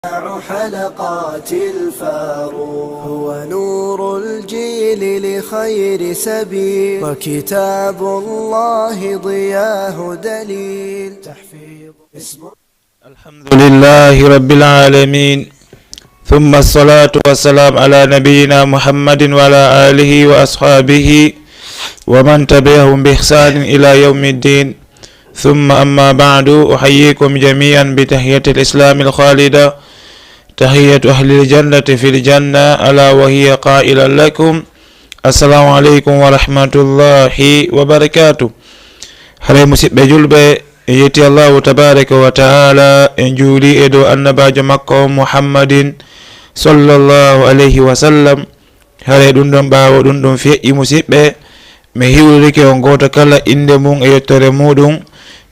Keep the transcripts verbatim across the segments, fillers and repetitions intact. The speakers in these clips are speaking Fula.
حلقات الفاروق، هو نور الجيل لخير سبيل، وكتاب الله ضياه دليل. تحفيظ اسم الحمد لله رب العالمين، ثم الصلاة والسلام على نبينا محمد وعلى آله وأصحابه ومن تبعهم بإحسان إلى يوم الدين. ثم أما بعد، أحييكم جميعا بتحية الإسلام الخالدة، تحية أهل الجنة في الجنة، ألا وهي قائلا لكم: السلام عليكم ورحمة الله وبركاته. Haray, musiɓɓe julɓe, en yetti Allahu tabaraka wa taala, en juuli e dow annabaajo makko on Muhammadin sallallahu alayhi wa sallam. Haray ɗum ɗon, ɓaawo ɗum ɗum feƴƴi, musiɓɓe, mi hiwririke on gooto kala innde mum e yettoore muɗum.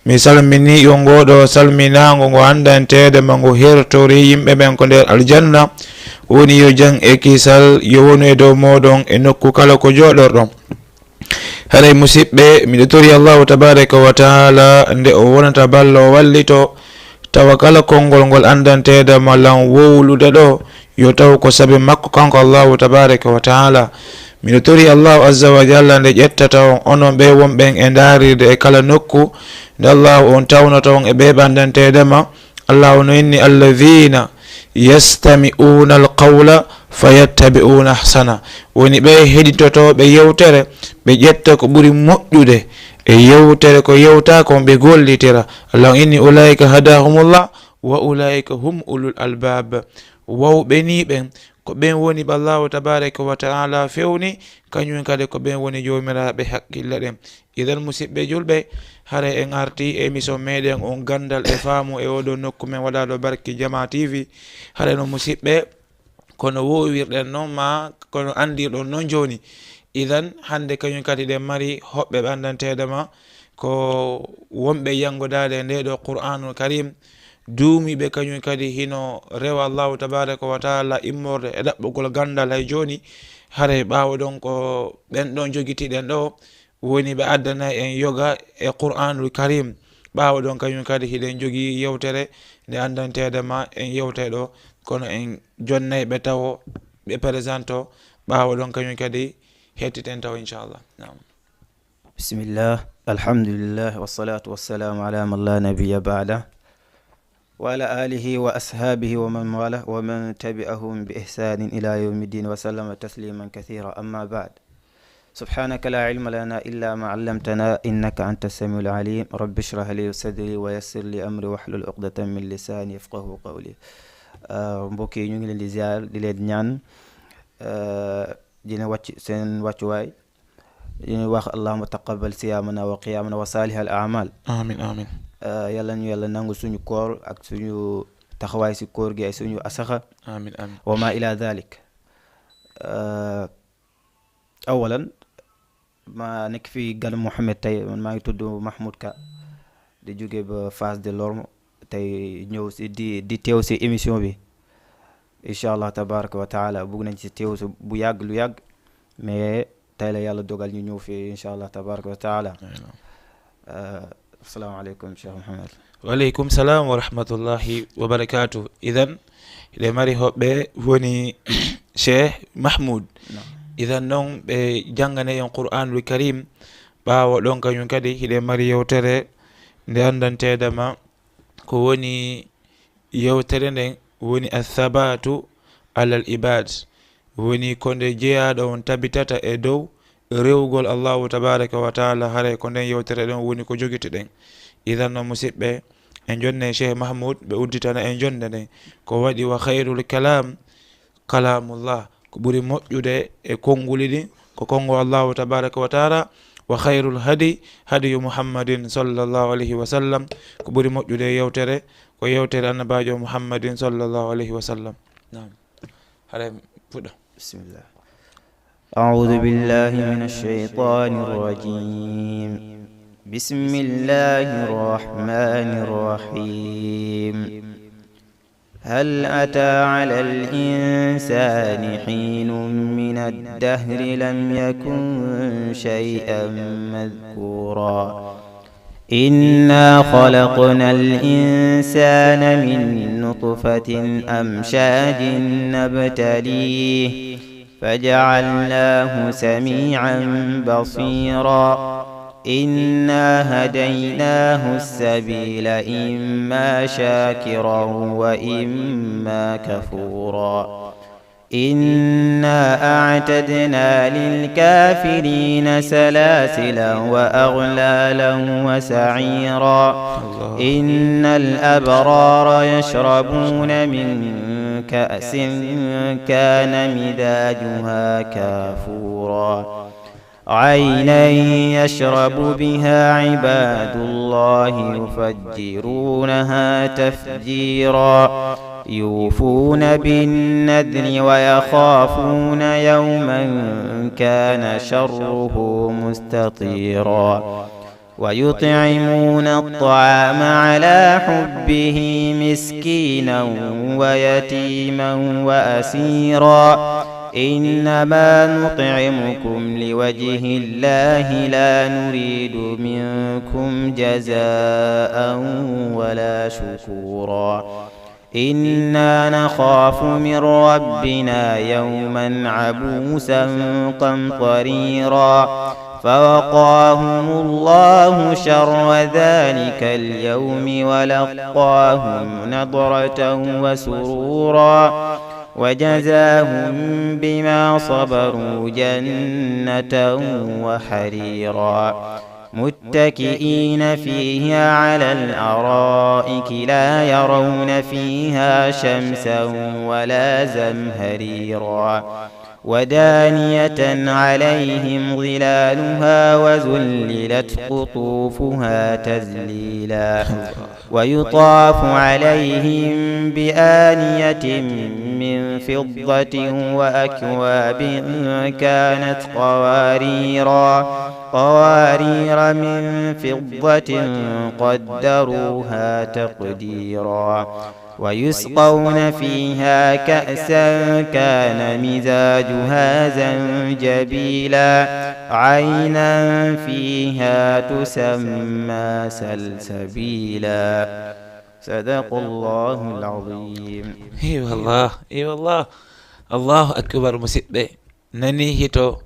Mi salminii on ngoo ɗoo salminaango ngo anndanteede ma, ngo hertori yimɓe ɓen ko nder aljanna. Woni yo jam e kisal yo wonu e dow mooɗon e nokku kala ko jooɗorɗon. Haray, musiɓɓe, miɗo tori Allahu tabaraka wa taala nde o wonata ballo o wallito, tawa kala konngol ngol anndanteede ma lan wowlude ɗoo, yo taw ko sabi makko kanko Allahu tabaraka wa taala. Miɗo tori Allahu azza wa jalla nde ƴettata on, onon ɓee wonɓen e ndaarirde e kala nokku, nde Allahu on tawnata on e ɓee ɓe anndanteede ma. Allahu no inni: "Alladhina yastami'una alqawla fayattabi'una ahsana." Woni ɓe heɗitotooɓe yewtere, ɓe ƴetta ko ɓuri moƴƴude e yewtere ko yewtaa kon, ɓe gollitira. Allahu inni: "Ulaika hadahumullah wa ulaika hum ulul albab." Wawɓe nii ɓen, ko ɓen woni ɓe Allahu tabaraka wa taala fewni, kañum kadi ko ɓen woni joomiraaɓe hakkille ɗen. Idan, musiɓɓe julɓe, haray en arti e émission meɗen on Gandal e Faamu e oɗo nokku men waɗaaɗo barki Jama T V. Haray no, musiɓɓe, kono wowirɗen non ma, kono anndirɗon non jooni. Idan, hannde kañum kadi ɗen mari hoɓɓe ɓe anndanteede ma, ko wonɓe yanngodaade e nde ɗo Qur'aanul Karim, duumiiɓe kañum kadi hino rewa Allahu tabaraka wa taala immorde e ɗaɓɓugol ganndal hay jooni. Haray ɓaawo ɗon ko ɓen ɗon jogitiɗen ɗo, woni ɓe addanay en yoga e Qur'aanul Karim. Ɓaawo ɗon kañum kadi hiɗen jogii yewtere nde anndanteede ma en yewtay ɗo, kono en jonnay ɓe tawo ɓe présenté. Ɓaawo ɗon kañum kadi hettiten tawo, inchallah. Naam. بسم الله، الحمد لله، والصلاة والسلام على من لا نبي بعده، وعلى آله وأصحابه ومن والاه ومن تبعهم بإحسان إلى يوم الدين وسلم تسليما كثيرا. أما بعد، سبحانك لا علم لنا إلا ما علمتنا إنك أنت السميع العليم. رب اشرح لي صدري ويسر لي أمري واحلل عقدة من لساني يفقهوا قولي. Euh, mbokk yi, ñu ngi leen di ziar, di leen ñaan, euh, dina wàcc seen wàccuwaay. Ñu wax: "Allahumma taqabbal siyamana wa qiyamana wa salihal a'mal." Amin, amin. Euh, Yàlla ñu Yàlla nangu suñu koor ak suñu taxawaay si koor gi ak suñu asaxa. Amin, amin. Wa ma ila dhalik. Euh, awalan, ma nekk fii gan Mouhamed tey, man maa ngi tudd Mahmoud Ka, di jóge ba Fass Delorme, tey ñëw si, di, di teew si émission bi. Incha Allah tabaraka wa taala, bugg nañ ci teew si bu yàgg, lu yàgg, mais tey la Yàlla dogal ñu ñëw fii, incha Allah tabaraka wa taala. Aywa. Euh, asalaamaaleykum, Cheikh Mouhamed. Waaleykum salam wa rahmatullahi wa barakatuh. Idan, hiɗen mari hoɓɓe woni Cheikh Mahmoud. Naam. Idan non, ɓe jannganay en Qur'anul Karim. Ɓaawo ɗon kañum kadi hiɗen mari yewtere nde anndanteede ma ko woni yewtere nden woni athabatu alal ibad, woni ko nde jeyaaɗo on tabitata e dow rewugol Allahu tabaraka wa taala. Haray ko nden yewtere ɗon woni ko jogitiɗen. Idan no, musiɓɓe, en jonnay Cheikh Mahmoud ɓe udditana en jonnde nden. Ko waɗi: "Wa khayrul kalam kalamullah." Ko ɓuri moƴƴude e konnguli ɗin ko konngo Allahu tabaraka wa taala. "Wa khayrul hadi hadiyu Muhammadin sallallahu alayhi wa sallam." Ko ɓuri moƴƴude e yewtere ko yewtere Annabaajo Muhammadin sallallahu alayhi wa sallam. Naam. Haray fuɗɗo. بسم الله. أعوذ بالله من الشيطان الرجيم. بسم الله الرحمن الرحيم. هل أتى على الإنسان حين من الدهر لم يكن شيئا مذكورا. إنا خلقنا الإنسان من نطفة أمشاج نبتليه فجعلناه سميعا بصيرا. إنا هديناه السبيل إما شاكرا وإما كفورا. إنا أعتدنا للكافرين سلاسلا وأغلالا وسعيرا. إن الأبرار يشربون من كأس كان مزاجها كافورا. عينا يشرب بها عباد الله يفجرونها تفجيرا. يوفون بالنذر ويخافون يوما كان شره مستطيرا. ويطعمون الطعام على حبه مسكينا ويتيما وأسيرا. إنما نطعمكم لوجه الله لا نريد منكم جزاء ولا شكورا. إنا نخاف من ربنا يوما عبوسا قمطريرا. فوقاهم الله شر ذلك اليوم ولقاهم نضرة وسرورا. وجزاهم بما صبروا جنة وحريرا. متكئين فيها على الأرائك لا يرون فيها شمسا ولا زمهريرا. ودانية عليهم ظلالها وذللت قطوفها تذليلا. ويطاف عليهم بآنية من فضة وأكواب كانت قواريرا. قوارير من فضة قدروها تقديرا. ويسقون فيها كأسا كان مزاجها زنجبيلا. عينا فيها تسمى سلسبيلا. صدق الله العظيم. Eywallah, eywallah. Allahu akbar, musidɓe. Nani hito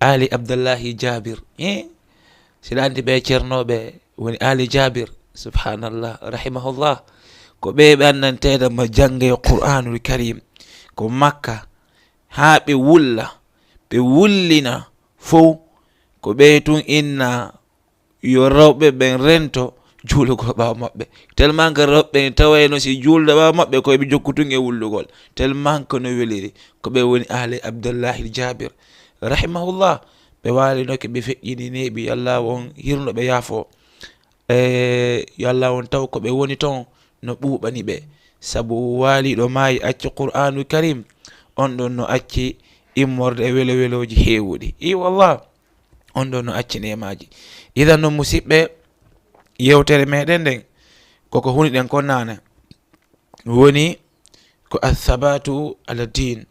Ali Abdullahi Jabir. Eh? Siɗa andi ɓe cernooɓe woni Ali Jabir. Subhanallah, rahimahullah. Ko ɓe ɓe anndanteeɗo mo jannge Qur'anul Karim. Ko Makka. Haa ɓe wulla, ɓe wullina fow. Ko ɓe tun inna yo rewɓe ɓen rento juulugol ɓaawo maɓɓe. Tellement que rewɓe ɓen tawayno si juulde ɓaawo maɓɓe ko ɓe jokku tun e wullugol. Tellement que no weliri. Ko ɓe woni ahli Abdullahi Jabir. Rahimahullah. Ɓe waalinoke ɓe feƴƴini neeɓi. Yo Allah on hirno ɓe yaafo. E yo Allah on taw ko ɓe woni ton no ɓuuɓani ɓe. Sabu waaliɗo maayi acci Qur'aanu Karim. On ɗon no acci immorde e welo-welooji heewuɗi. I wallah. On ɗon no acci neemaaji. Idan non musiɓɓe, yewtere meɗen nden koko huniɗen kon naane woni ko athabatu ala din,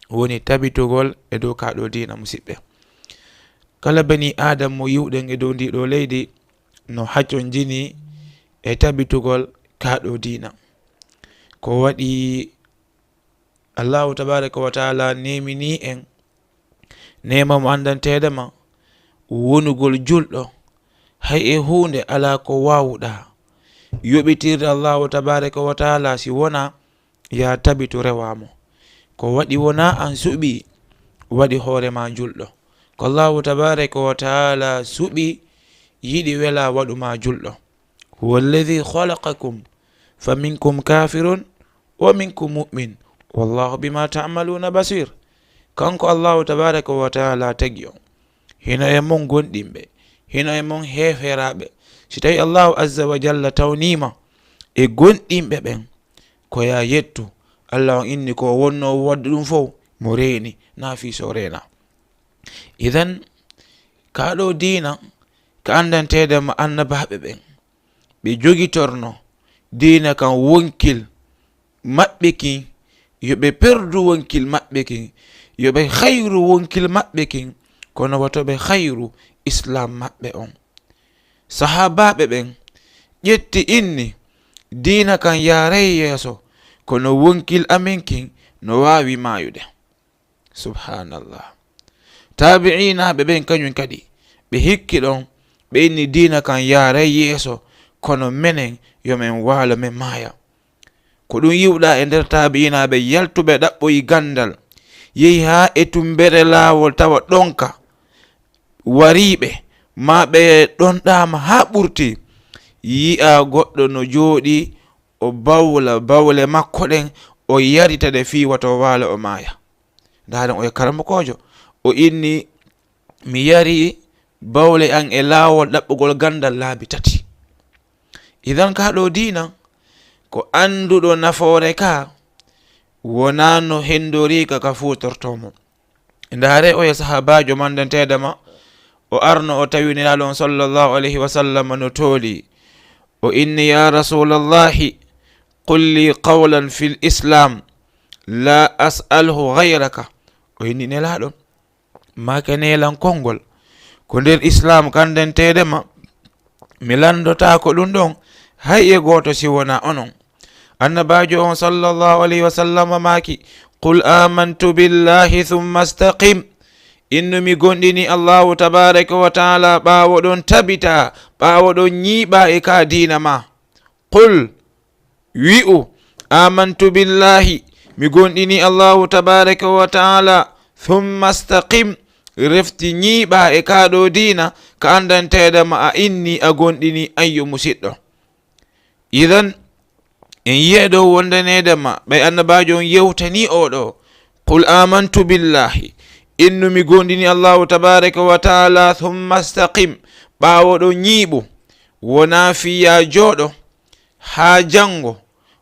woni tabitugol e dow kaɗo diina. Musiɓɓe, kala bani adam mo yiwɗen e dow ndi ɗo leydi no haconjini e tabitugol kaɗo diina. Ko waɗi Allahu tabaraka wa taala nemini en neema mo anndanteede ma wonugol julɗo, hay e huunde alaa ko waawuɗaa yoɓitirde Allahu tabaraka wa taala si wonaa ya tabitu rewaa mo. Ko waɗi wonaa an suɓi waɗi hoore ma julɗo. Ko Allahu tabaraka wa taala suɓi, yiɗi, welaa waɗu ma julɗo. Huwa alladhi khalaqakum faminkum kafirun wa minkum mu'min wallahu bima ta'maluna basir. Kanko Allahu tabaraka wa taala tagi on. Hino e mon gonɗinɓe, hino e mon heeferaaɓe. Si tawi Allahu azza wa jalla tawniima e gonɗinɓe ɓen, ko ya yettu. Allah on inni ko o wonno o wadda ɗum fow, mo reeni, na fii so reena. Idan, ka ɗo diina ka anndanteede ma annabaaɓe ɓen, ɓe jogitorno diina kan wonkil maɓɓe kin, yo ɓe perdu wonkil maɓɓe kin, yo ɓe hayru wonkil maɓɓe kin, kono woto ɓe hayru Islam maɓɓe on. Sahaabaaɓe ɓen ƴetti inni, diina kan yaaray yeeso, kono wonkil amen kin no waawi maayude. Subhanallah. Taabi'iinaaɓe ɓen kañum kadi, ɓe hikki ɗon, ɓe inni diina kan yaaray yeeso, kono menen yo men waalo men maaya. Ko ɗum yi'uɗaa e nder taabi'iinaaɓe yaltuɓe ɗaɓɓoyi ganndal, yehi haa e tumbere laawol tawa ɗonka wariiɓe, maa ɓe ɗonɗaama haa ɓurti, yi'a goɗɗo no jooɗi, o bawla bawle makko ɗen, o yarita ɗe fii wato waalo o maaya. Ndaaren oya karamokoojo, o inni, mi yari bawle an e laawol ɗaɓɓugol ganndal laabi tati. Idan kaa ɗoo diina, ko annduɗo nafoore ka, wonaa no henndori ka ka fuutortoo mo. Ndaare oya sahaabaajo manndanteeɗo ma, o arno o tawi Nelaaɗo on sallallahu alayhi wa sallam no tooli. O inni, ya Rasulallahi, qul li qawlan fil Islam, la as'alhu ghayraka. O inni Nelaaɗo, maake neelan konngol ko nder Islaam kanndanteede ma, mi lanndotaako ɗum ɗon hay e gooto si wonaa onon. Annabaajo on sallallahu alayhi wa sallam maaki, qul amantu billahi thumma istaqim. Innu mi gomɗini Allahu tabaraka wa taala, ɓaawo ɗon tabita, ɓaawo ɗon ñiiɓa e ka diina ma. Qul, wi'u, amantu billahi, mi gomɗini Allahu tabaraka wa taala, thumma istaqim, refti ñiiɓa e ka ɗo diina, ka anndanteeɗa ma a inni a gomɗini, ayyo musiɗɗo. Idan, en yi'ay ɗo wondaneede ma, ɓay annabaajo on yewtanii oo ɗo, qul amantu billahi, innu mi gomɗini Allahu tabaraka wa taala, thumma istaqim, ɓaawo ɗo ñiiɓu, wonaa fii yaa jooɗo, haa janngo,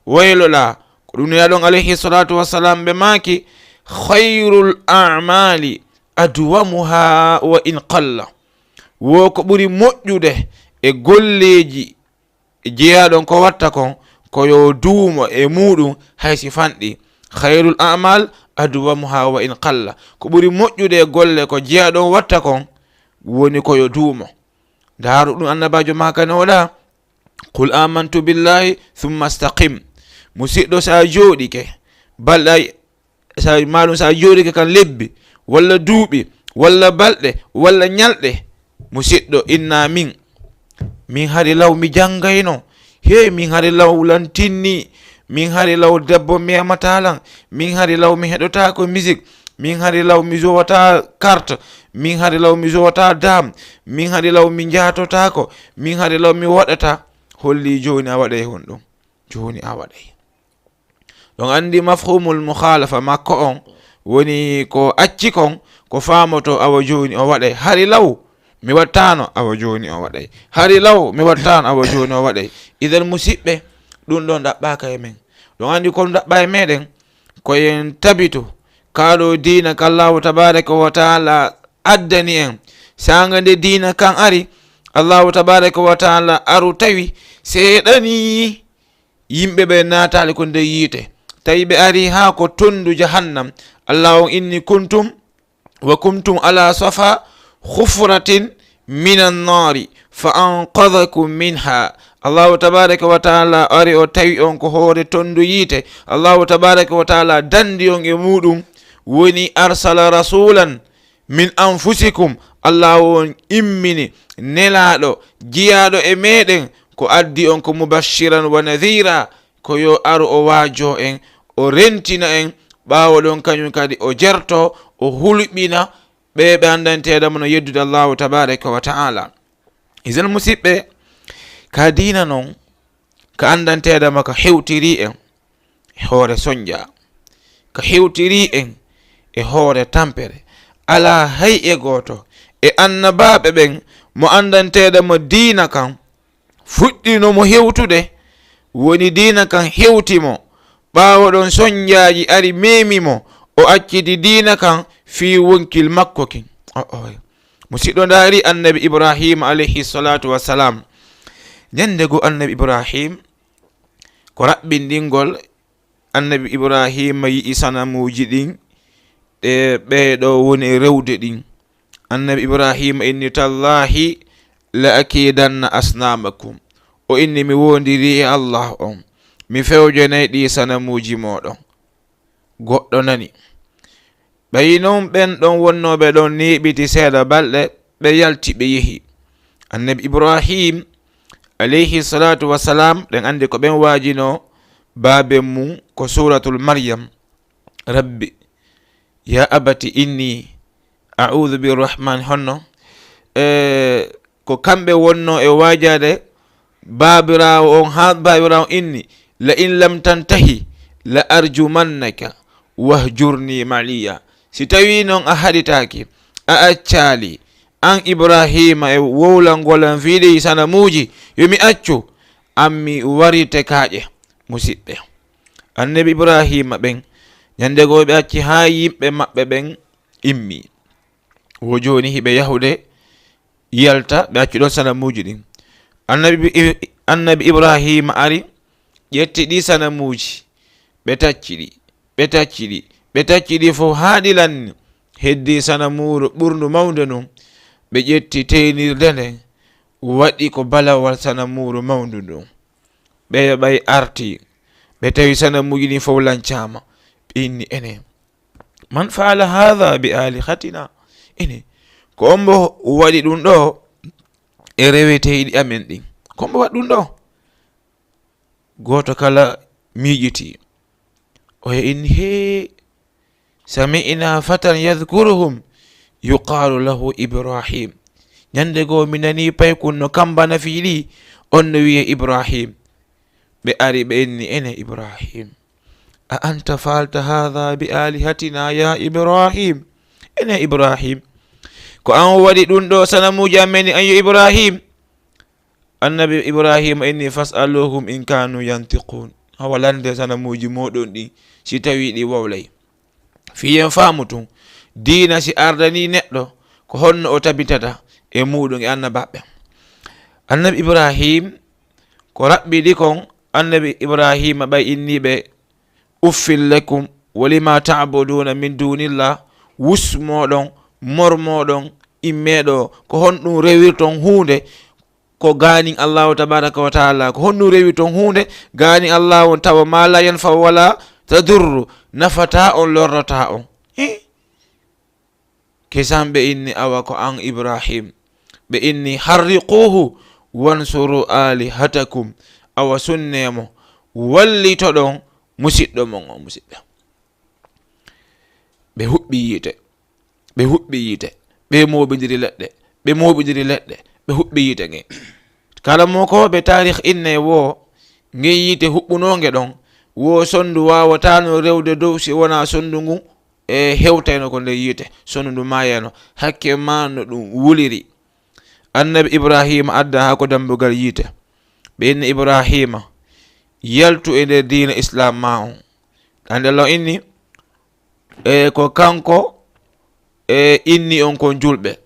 wayloɗaa. Ko ɗum Nelaaɗo on alayhi salatu wassalam ɓe maaki, khayrul a'mali adwamuha wa in qalla. Wo ko ɓuri moƴƴude e golleeji jeyaaɗon ko watta kon, ko yo duumo e muuɗum hay si fanɗi. Khayrul a'mal adwamuha wa in qalla. Ko ɓuri moƴƴude e golle ko jeyaaɗon watta kon, woni ko yo duumo. Ndaaru ɗum annabaajo maaka no waɗa, qul amantu billahi thumma istaqim. Musiɗɗo, sa jooɗike, balɗe sa, maɗum sa jooɗike kan lebbi, walla duuɓi, walla balɗe, walla ñalɗe, musiɗɗo, inna min. Min hari law mi janngayno. Hey, min hari law lan tinni. Min hari law debbo memata lan. Min hari law mi heɗotaako musique. Min hari law mi jowata carte. Min hari law mi jowata dam. Min hari law mi jaatotaako. Min hari law mi waɗata. Holli jooni a waɗay honɗum? Jooni a waɗay. Ɗon anndi mafhumul mukhalafa makko on woni ko acci kon, ko faamoto awa jooni o waɗay. Hari law mi wattaano, awa jooni o waɗay. Hari law mi wattaano, awa jooni o waɗay. Idan musiɓɓe, ɗum ɗon ɗaɓɓaaka e men. Ɗon anndi kon ɗaɓɓa e meɗen, ko en tabitu kaa ɗo diina ka Allahu tabaraka wa taala addani en. Saanga nde diina kan ari, Allahu tabaraka wa taala aru tawi seeɗani yimɓe ɓe naataali ko nder yiite. Tawi ɓe ari haa ko tondu jahannam. Allah on inni, kuntum, wa kuntum ala safa hufratin minan nari fa anqadhakum minha. Allahu tabaraka wa taala ari o tawi on ko hoore tondu yiite. Allahu tabaraka wa taala dandi on e muɗum, woni arsala rasulan min anfusikum. Allah on immini nelaaɗo jiyaaɗo e meɗen, ko addi on ko mubashiran wa nadhira, ko yo aru o waajo en, o rentina en, ɓaawo ɗon kañum kadi o jerto, o hulɓina ɓe ɓe anndanteeɗa mo no yeddude Allahu tabaraka wa taala. Idan musiɓɓe, ka diina non, ka anndanteeɗa ma ka hewtiri en e hoore sonja, ka hewtiri en e hoore tampere. Alaa hay e gooto e annabaaɓe ɓen mo anndanteeɗa mo diina kan fuɗɗino mo hewtude, woni diina kan hewti mo. Ɓaawo ɗon sonjaaji ari memi mo, o acciti diina kan fii wonkil makko kin. O, o, musiɗɗo, ndaari annabi Ibrahima alayhi salatu wassalam. Ñande goo annabi Ibrahim ko raɓɓinɗingol, annabi Ibrahima yi'i sanamuuji ɗin, ɗe ɓeeɗo woni e rewde ɗin. Annabi Ibrahima inni, tallahi "La akidanna asnamakum." O inni, "Mi woondiri e Allah on, mi fewjanay ɗi sanamuuji mooɗon." Goɗɗo nani. Ɓay non ɓen ɗon wonnooɓe ɗon neeɓiti seeɗa balɗe, ɓe yalti, ɓe yehi. Annabi Ibrahim, alayhi salatu wassalam, ɗen anndi ko ɓen waajino baaben mum ko Suratul Maryam. "Rabbi, ya abati inni a'udhu birrahman", honno? E, ko kamɓe wonno e waajaade baabiraawo on, haa baabiraawo on inni, "La in lam tantahi la arjumannaka wahjurni maliya." Si tawii non a haɗitaaki, a accaali, an Ibrahima, e wowlangol an fii ɗi sanamuuji, yo mi accu, an mi warite kaaƴe. Musiɓɓe, Annabi Ibrahima ɓen, ñande goo ɓe acci haa yimɓe maɓɓe ɓen immi. Wo jooni hiɓe yahude yalta, ɓe acci ɗon sanamuuji ɗin. Annabi, Annabi Ibrahima ari, ƴetti ɗi sanamuuji, ɓe tacci ɗi, ɓe tacci ɗi, ɓe tacci ɗi fof haa ɗi lanni. Heddi sanamuuru ɓurndu mawnde ndun, ɓe ƴetti teynirde nden, waɗi ko balawal sanamuuru mawndu ndun. Ɓe ɓay arti, ɓe tawi sanamuuji ɗin fof lancaama. Ɓe inni, "Ene, man faala haadha bi aalihatina?" Ene, ko hombo waɗi ɗum ɗo e reweteeɗi amen ɗin? Ko hombo waɗi ɗum ɗo? Gooto kala miijitii. Oya inni, "Hee, sami'na fatan yadhkuruhum yuqaalu lahu Ibrahim." Ñande goo mi nanii paykun no kambana fii ɗi, on no wi'ee Ibrahim. Ɓe ari ɓe inni, "Ene Ibrahim, a anta faalta haadha bi aalihatina ya Ibrahim?" Ene Ibrahim, ko an waɗi ɗum ɗo sanamuuji amen ɗin, an yo Ibrahim? Annabi Ibrahima inni, "Fas'aluhum in kanu yantiqun." Hawa lande sanamuuji mooɗon ɗin, si tawii ɗi wowlay. Fii en faamu tun, diina si ardanii neɗɗo, ko honno o tabitata e muuɗum e annabaaɓe? Annabi Ibrahim, ko raɓɓiɗi kon, Annabi Ibrahima ɓay inni ɓe, "Uffin lakum wa lima ta'buduna min dunillah." Wus mooɗon, mor mooɗon, immee ɗo, ko honɗum rewirton huunde ko gaanin Allahu tabaraka wa taala? Ko honɗum rewirton huunde gaanin Allahu on, tawa ma la yanfa wala tadurru, nafataa on, lorrataa on? He? Kisan ɓe inni, "Awa ko an Ibrahim?" Ɓe inni, "Harriquhu wansuru alihatakum." Awa sunnee mo, wallitoɗon musiɗɗo mon on, musiɓɓe. Ɓe huɓɓi yiite, ɓe huɓɓi yiite, ɓe mooɓindiri leɗɗe, ɓe mooɓindiri leɗɗe, ɓe huɓɓi yiite ngen. Kala mo ko ɓe taarih inne wo ngen yiite huɓɓunoonge ɗon, wo sondu waawataano rewde dow si wonaa sondu ngun e hewtayno ko nder yiite, sondu ndu maayayno, hakke ma no ɗum wuliri. Annabi Ibrahima adda haa ko dambugal yiite. Ɓe inni Ibrahima, "Yaltu e nder diina Islam ma on." Ande Allah inni, e ko kanko e inni on kon julɓe.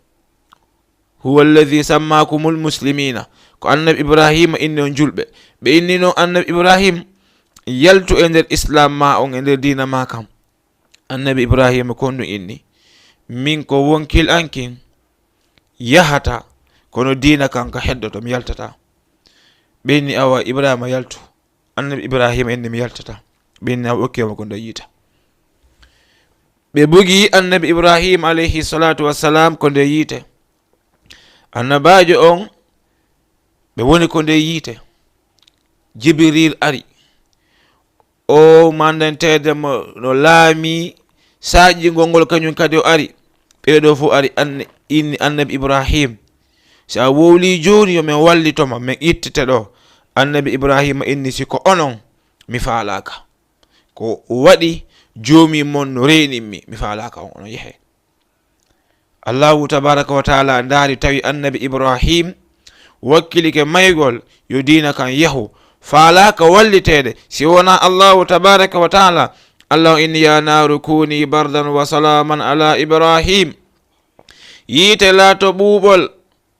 "Huwa alladhi sammakumul muslimina." Ko Annabi Ibrahima inni on julɓe. Ɓe inni noon Annabi Ibrahim, "Yaltu e nder Islam ma on, e nder diina ma kan." Annabi Ibrahima kon ɗum inni, "Min ko wonkil an kin yahata, kono diina kan ka heddoto, mi yaltata." Ɓe inni, "Awa Ibrahima yaltu." Annabi Ibrahima inni, "Mi yaltata." Ɓe inni, "Awa okkee mo ko nder yiite." Ɓe bugi Annabi Ibrahima alayhi salatu wassalam ko nder yiite. Annabaajo on, ɓe woni ko nder yiite. Jibril ari. O mandanteede mo no laami saaƴingol ngol, kañum kadi o ari. Ɓee ɗoo fof ari, an-, inni Annabi Ibrahim, "Si a wowlii jooni, yo men wallito ma, men ittite ɗoo." Annabi Ibrahima inni, "Si ko onon, mi faalaaka. Ko waɗi Joomi mon no reenin mi, mi faalaaka on, onon yehee." Allahu tabaraka wa taala ndaari, tawi Annabi Ibrahim wakkilike maygol yo diina kan yahu, faalaaka walliteede si wonaa Allahu tabaraka wa taala. Allahu inni, "Ya naaru kuni bardan wa salaman ala Ibrahim." Yiite laato ɓuuɓol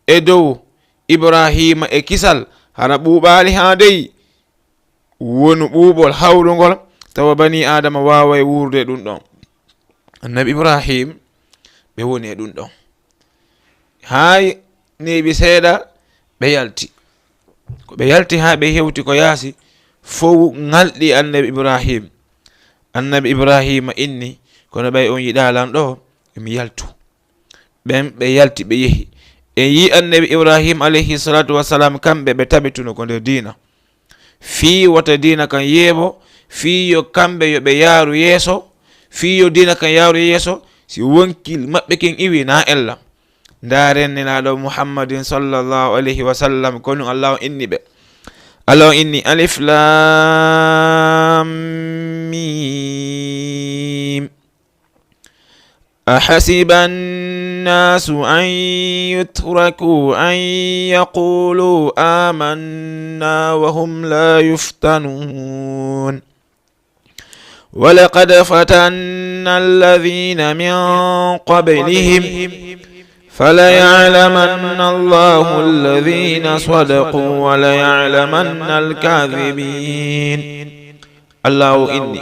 e dow Ibrahima e kisal, hara ɓuuɓaali haa dey. Wonu ɓuuɓol hawrungol, tawa banii Aadama waaway wuurde ɗum ɗon. Annabi Ibrahim, ɓe woni e ɗum ɗon. Haa neeɓi seeɗa, ɓe yalti. Ko ɓe yalti haa ɓe hewti ko yaasi, fow ŋalɗi Annabi Ibrahim. Annabi Ibrahima inni, "Kono ɓay on yiɗaa lan ɗoo, mi yaltu." Ɓen ɓe yalti, ɓe yehi. En yii Annabi Ibrahim alayhi salatu wassalam, kamɓe ɓe tabituno ko nder diina. Fii wota diina kan yeeɓo, fii yo kamɓe yo ɓe yaaru yeeso, fii yo diina kan yaaru yeeso, si wonkil maɓɓe ken iwi na ella. Ndaaren Nelaaɗo Muhammadin sallallahu alayhi wa sallam, ko ɗun Allah on inni ɓe. Allah on inni: "Alif Lam Mim. أحسب الناس أن يتركوا أن يقولوا آمنا وهم لا يفتنون. ولقد فتنا الذين من قبلهم فليعلمن الله الذين صدقوا وليعلمن الكاذبين." Allahu inni,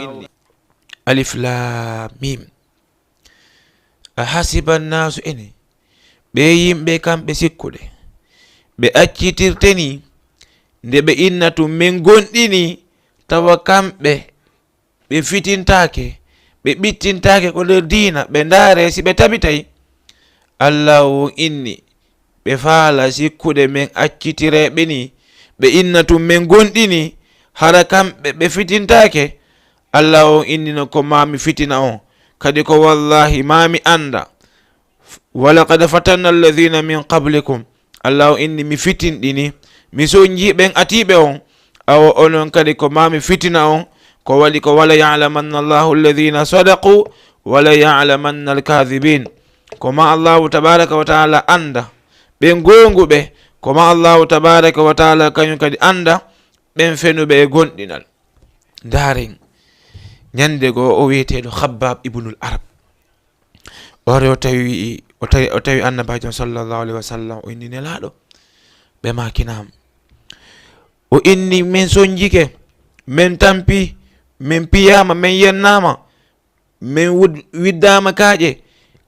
Alif Lam Mim. A hasiba nnaasu, ene, ɓee yimɓe kamɓe sikkude, ɓe accitirte nii, nde ɓe inna tun men gonɗini, tawa kamɓe ɓe fitintaake, ɓe ɓittintaake ko nder diina, ɓe ndaare si ɓe tabitay? Allahu on inni, ɓe faala sikkude men accitireeɓe nii, ɓe inna tun men gonɗini, hara kamɓe ɓe fitintaake? Allahu on inni non ko maa mi fitina on, kadi ko wallaahi maa mi annda. "Walaqad fatanna alladhina min qablikum." Allahu on inni mi fitinɗini, mi sonjii ɓen atiiɓe on. Awa onon kadi ko maa mi fitina on, ko waɗi ko: "Wala ya'lamanna Allahu alladhina sadaqu, wala ya'lamanna al-kadhibin." Ko maa Allahu tabaraka wa ta'ala annda ɓen goonguɓe, ko maa Allahu tabaraka wa ta'ala kañum kadi annda ɓen fenuɓe e gonɗinal. Ndaaren, ñande goo o wi'eteeɗo Khabbab ibnul Arat. O ari o tawi, o tawi, o tawi Annabaajo sallallahu alaihi wasallam, o inni Nelaaɗo, ɓe maaki naam. O inni men sonjike, men tampi, men piyaama, men yennaama, men wud-, widdaama kaaƴe,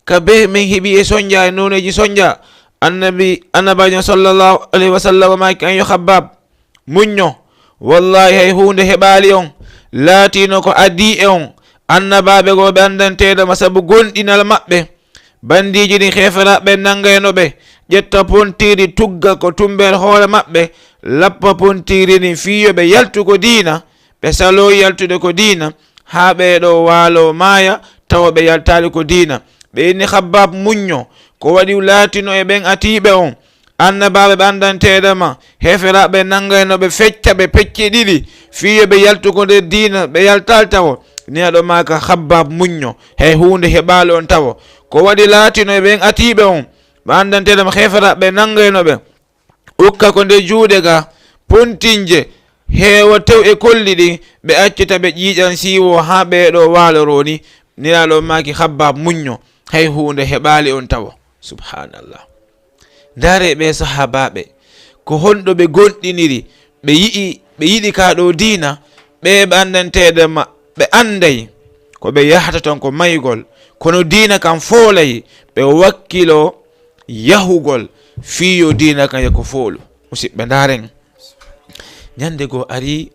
ka bee men heɓi e sonja, e nooneeji sonja. Annabi, Annabaajo sallallahu alaihi wasallam maaki: "An yo Khabbab, muñño, wallahi hay huunde heɓaali on, laatiino ko adii e on." Annabaaɓe goo ɓe anndanteeɗo ma sabu gonɗinal maɓɓe. Bandiiji ɗin heeferaaɓe nanngayno ɓe, ƴetta pontiri tugga ko tummbere hoore maɓɓe, lappa pontiri ndin fii yo ɓe yaltu ko diina, ɓe saloo yaltude ko diina, haa ɓee ɗoo waaloo maaya tawa ɓe yaltaali ko diina. Ɓe inni Khabbab muñño, ko waɗi laatino e ɓen atiiɓe on, Annabaaɓe ɓe anndanteeɗo ma, heeferaaɓe nanngayno ɓe fecca ɓe pecce ɗiɗi, fii yo ɓe yaltu ko nder diina, ɓe yaltaali tawo. Nelaaɗo maaka Khabbab muñño, hay huunde heɓaali on tawo. Ko waɗi laatino e ɓen atiiɓe on, ɓe anndanteeɗo ma, heeferaaɓe nanngayno ɓe, ukka ko nder juuɗe ga, pontinje, heewa tew e kolli ɗin, ɓe accita ɓe ƴiiƴan siiwo haa ɓee ɗoo waaloroo ni. Nelaaɗo maaki Khabbab muñño, hay huunde heɓaali on tawo. Subhanallah. Ndaaree ɓee sahaabaaɓe, ko honɗo ɓe gonɗiniri, ɓe yi'i, ɓe yiɗi kaa ɗoo diina, ɓee ɓe anndanteeɗo ma, ɓe annday ko ɓe yahata ton ko maygol, kono diina kan foolay, ɓe wakkiloo yahugol fii yo diina kan yaha ko foolu. Musidɓe, ndaaren. Ñande goo ari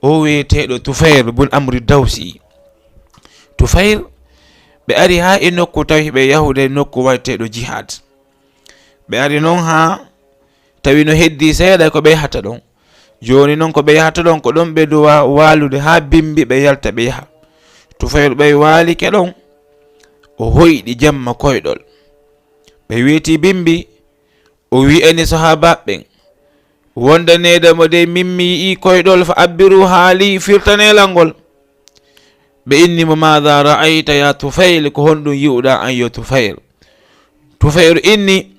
o wi'eteeɗo Tufayr bun Amri Dawsi. Tufayr, ɓe ari haa e nokku tawi ɓe yahude nokku waɗeteeɗo jihaad. Ɓe ari non haa tawi no heddii seeɗa ko ɓe yahata ɗon. Jooni non ko ɓe yahata ɗon, ko ɗon ɓe duwa waalude haa bimbi ɓe yalta ɓe yaha. Tufayr ɓay waalike ɗon, o hoyɗi jemma koyɗol. Ɓe weetii bimbi, o wi'ani sahaabaaɓe ɓen, wondaneede mo dey, min mi yi'ii koyɗol, fa abbiru haali, firtanee lan ngol. Ɓe inni mo, maada ra'ayta ya Tufayl, ko honɗun yi'uɗaa an yo Tufayl? Tufayl inni,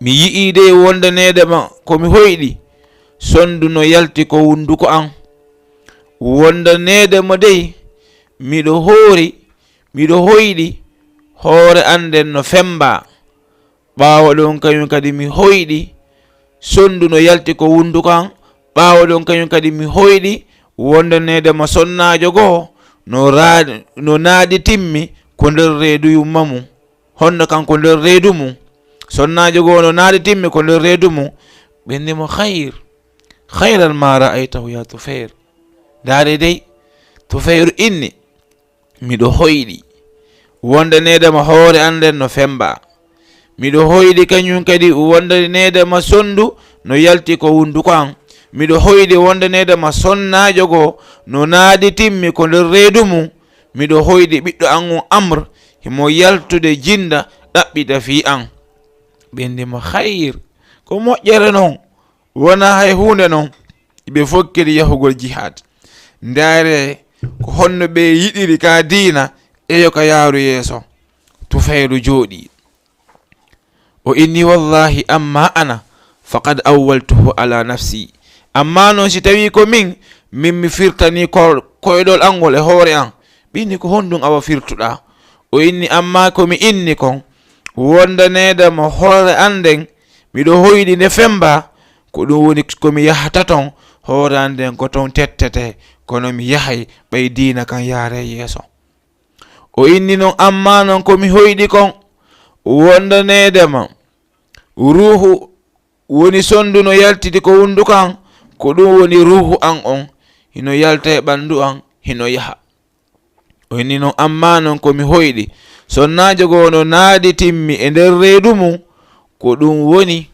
mi yi'ii dey wondaneede ma ko mi hoyɗi, sondu no yalti ko hunduko an. Wondaneede mo dey, miɗo hoori, miɗo hoyɗi, hoore an nden no fembaa. Ɓaawo ɗon kañum kadi mi hoyɗi, sondu no yalti ko hunduko an. Ɓaawo ɗon kañum kadi mi hoyɗi, wondaneede ma sonnaajo goo no raa-, no naaɗitimmi ko nder reedu yumma mum. Honno kanko nder reedu mum? Sonnaajo goo no naaɗitimmi ko nder reedu mum. Ɓe inni mo, "Khayr, khayran ma ra'aytahu ya Tufayr." Ndaare dey, Tufayru inni, "Miɗo hoyɗi wondaneedema hoore an nden no femba. Miɗo hoyɗi kañum kadi wondaneedema sondu no yalti ko hunduko an. Miɗo hoyɗi wondaneedema sonnaajo goo no naaditimmi ko nder reedu mum. Miɗo hoyɗi ɓiɗɗo an on Amr, himo yaltude jinda ɗaɓɓita fii an." Ɓe inni mo, "Khayr, ko moƴƴere non, wonaa hay huunde non." Ɓe fokkiri yahugol jihaad. Ndaare ko honno ɓe yiɗiri ka diina, eyo ka yaaru yeeso. Tufayru jooɗi. O inni, "Wallahi, amma ana, faqad awwaltuhu ala nafsi." Amma non si tawi ko min, min mi firtani ko-, koyɗol an ngol e hoore an. Ɓe inni, "Ko honɗum awa firtuɗaa?" O inni, "Amma ko mi inni kon, wondaneede mo hoore an nden, miɗo hoyɗi nde femba, ko ɗum woni ko mi yahata ton, hoore an nden ko ton tettete, kono mi yahay ɓay diina kan yaare yeeso." O inni non, "Amma non ko mi hoyɗi kon, wondaneede ma ruuhu woni sondu no yaltiti ko hunduko an, ko ɗum woni ruuhu an on, hino yalta e ɓandu an, hino yaha." O inni non, "Amma non ko mi hoyɗi, sonnaajo goo no naaditimmi e nder reedu mum, ko ɗum woni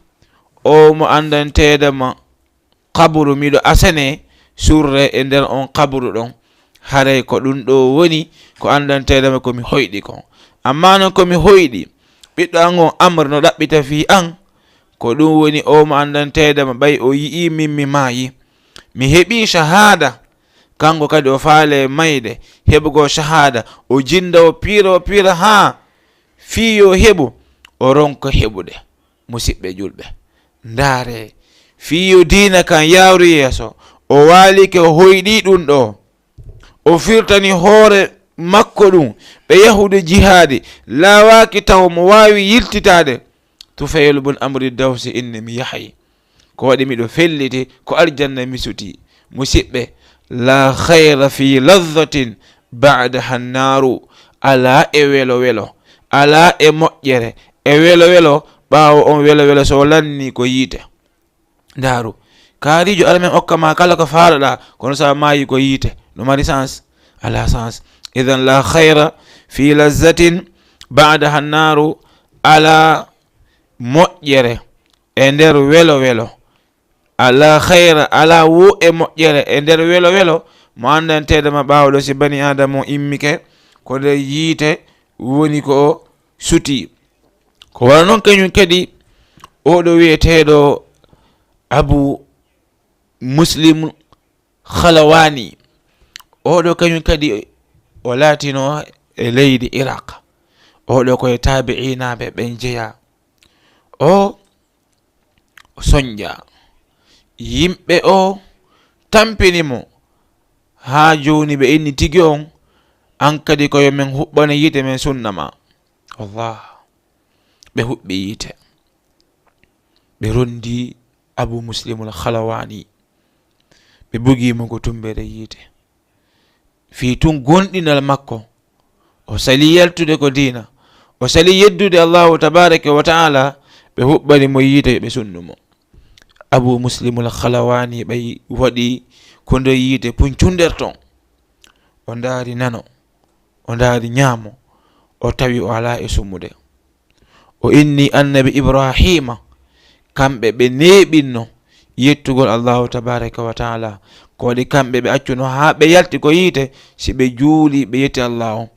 o mo anndanteede ma qabru, miɗo asane surre e nder on qabru ɗon. Haray ko ɗum ɗo woni ko anndanteede ma ko mi hoyɗi kon. Amma non ko mi hoyɗi, ɓiɗɗo an on Amr no ɗaɓɓita fii an, ko ɗum woni o mo anndanteede ma ɓay o yi'ii min mi maayi. Mi heɓii shahaada." Kanko kadi o faale mayde, heɓugol shahaada, o jinda, o piira, o piira haa fii yo heɓu, o ronka heɓude. Musiɓɓe julɓe, ndaare, fii yo diina kan yaaru yeeso, o waalike, o hoyɗii ɗum ɗo. O firtani hoore makko ɗum, ɓe yahude jihaadi, laawaaki taw mo waawi yiltitaade. Tufayl bun Amri Dawsi inni, "Mi yahay. Ko waɗi miɗo felliti, ko aljanna mi sutii." Musiɓɓe, "La khayra fi ladhatin ba'daha naaru." Alaa e welo welo, alaa e moƴƴere e welo welo, ɓaawo on welo welo so lanni ko yiite. Ndaaru, kaariijo, Alla men okka ma kala ko faalaɗaa, kono so a maayi ko yiite, no mari sens? Alaa sens. Idan la khayra fi lazzatin ba'daha naaru, alaa moƴƴere e nder welo welo. Alaa khayra, alaa wo e moƴƴere e nder welo welo, mo anndanteede ma ɓaawo ɗo si bani Aadama o immike, ko nder yiite woni ko o sutii. Ko wano non kañum kadi oɗo wi'eteeɗo Abu Muslim Khalawani. Oɗo kañum kadi o laatino e leydi Iraq. Oɗo ko e taabi'inaaɓe ɓen jeyaa. O, o soñƴaa. Yimɓe o tampini mo. Haa jooni ɓe inni tigi on, an kadi ko yo men huɓɓane yiite men sunna ma. Allah. Ɓe huɓɓi yiite. Ɓe rondi Abu Muslimul Khalawani. Ɓe bugi mo ko tumbere yiite. Fii tun gonɗinal makko. O sali yaltude ko diina. O sali yeddude Allahu tabaraka wa ta'ala. Ɓe huɓɓani mo yiite, ɓe sunnu mo. Abu Muslimul Khalawani ɓay waɗi ko nder yiite puncunderton. O ndaari nano, o ndaari ñaamo, o tawi o alaa e sumude. O inni Annabi Ibraahiima, kamɓe ɓe neeɓinno yettugol Allaahu tabaaraka wa taala. Ko waɗi kamɓe ɓe accuno haa ɓe yalti ko yiite, si ɓe juuli ɓe yetti Allaahu.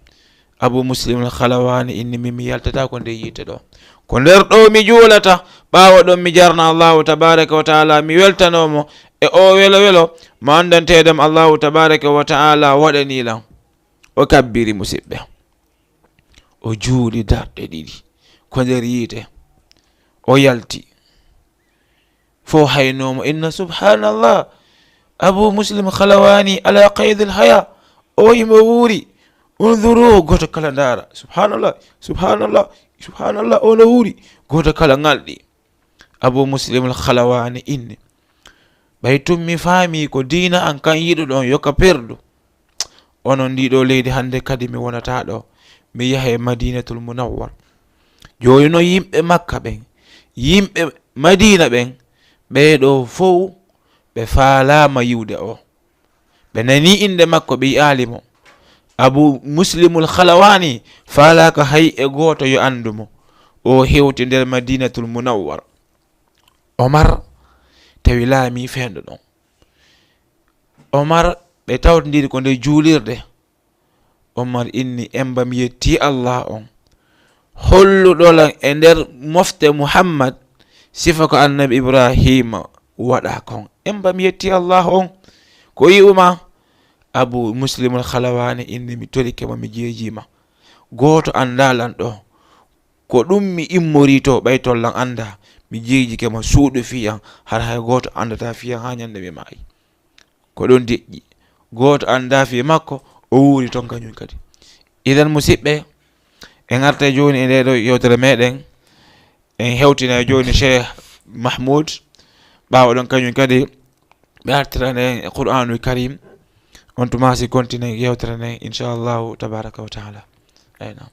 Abu Muslim al Khalawaani inni, "Min mi yaltataa ko nder yiite ɗo. Ko nder ɗo mi juulata, ɓaawo ɗon mi jarna Allaahu tabaaraka wa taala, mi weltanoo mo e o welo welo mo anndanteeɗo mi Allaahu tabaaraka wa taala waɗanii lan." O kabbiri, musiɓɓe. O juuli darɗe ɗiɗi ko nder yiite. O yalti. Fof haynoo mo, inna, "Subhanallah, Abu Muslim Khalawani ala qaydil haya, o himo wuuri. Unzuru," gooto kala ndaara, "Subhanallah, subhanallah, subhanallah, o no wuuri." Gooto kala ŋalɗi. Abu Muslim al Khalawani inni, "Ɓay tun mi faami ko diina an kan yiɗuɗon yo ka perdu, onon ndiɗo leydi hannde kadi mi wonata ɗo, mi yaha e Madinatul Munawwar. Jooni non yimɓe Makka ɓen, yimɓe Madina ɓen, Ɓee ɗoo fow ɓe faalaama yiwde o. Ɓe nanii innde makko, ɓe yi'aali mo. Abu Muslimul Khalawaani faalaaka hay e gooto yo anndu mo. O hewti nder Madinatul Munawwara. Omar tawi laamii feenɗo ɗon. Omar, ɓe tawtondiri ko nder juulirde. Omar inni, "Emba mi yetti Allah on, holluɗo lan e nder mofte Muhammad sifa ko Annabi Ibrahima waɗa kon. Emba mi yetti Allah on, ko yi'uma?" Abu Muslimul Khalawaani inni, "Mi torike ma, mi jeejima. Gooto anndaa lan ɗo. Ko ɗum mi immori to, ɓay ton lan anndaa. Mi jeejike ma, suuɗu fii an, har hay gooto anndata fii an haa ñande mi maayi." Ko ɗon deƴƴi. Gooto anndaa fii makko, o wuuri ton kañum kadi. Idan, musiɓɓe, en artay jooni e ndee ɗoo yewtere meɗen. En hewtina jooni Cheikh Mahmoud. Ɓaawo ɗon kañum kadi, ɓe artiran en e Qur'aanul Karim. On tuma si kontinen yewtere nden, inchallahu tabaraka wa taala. Ayna.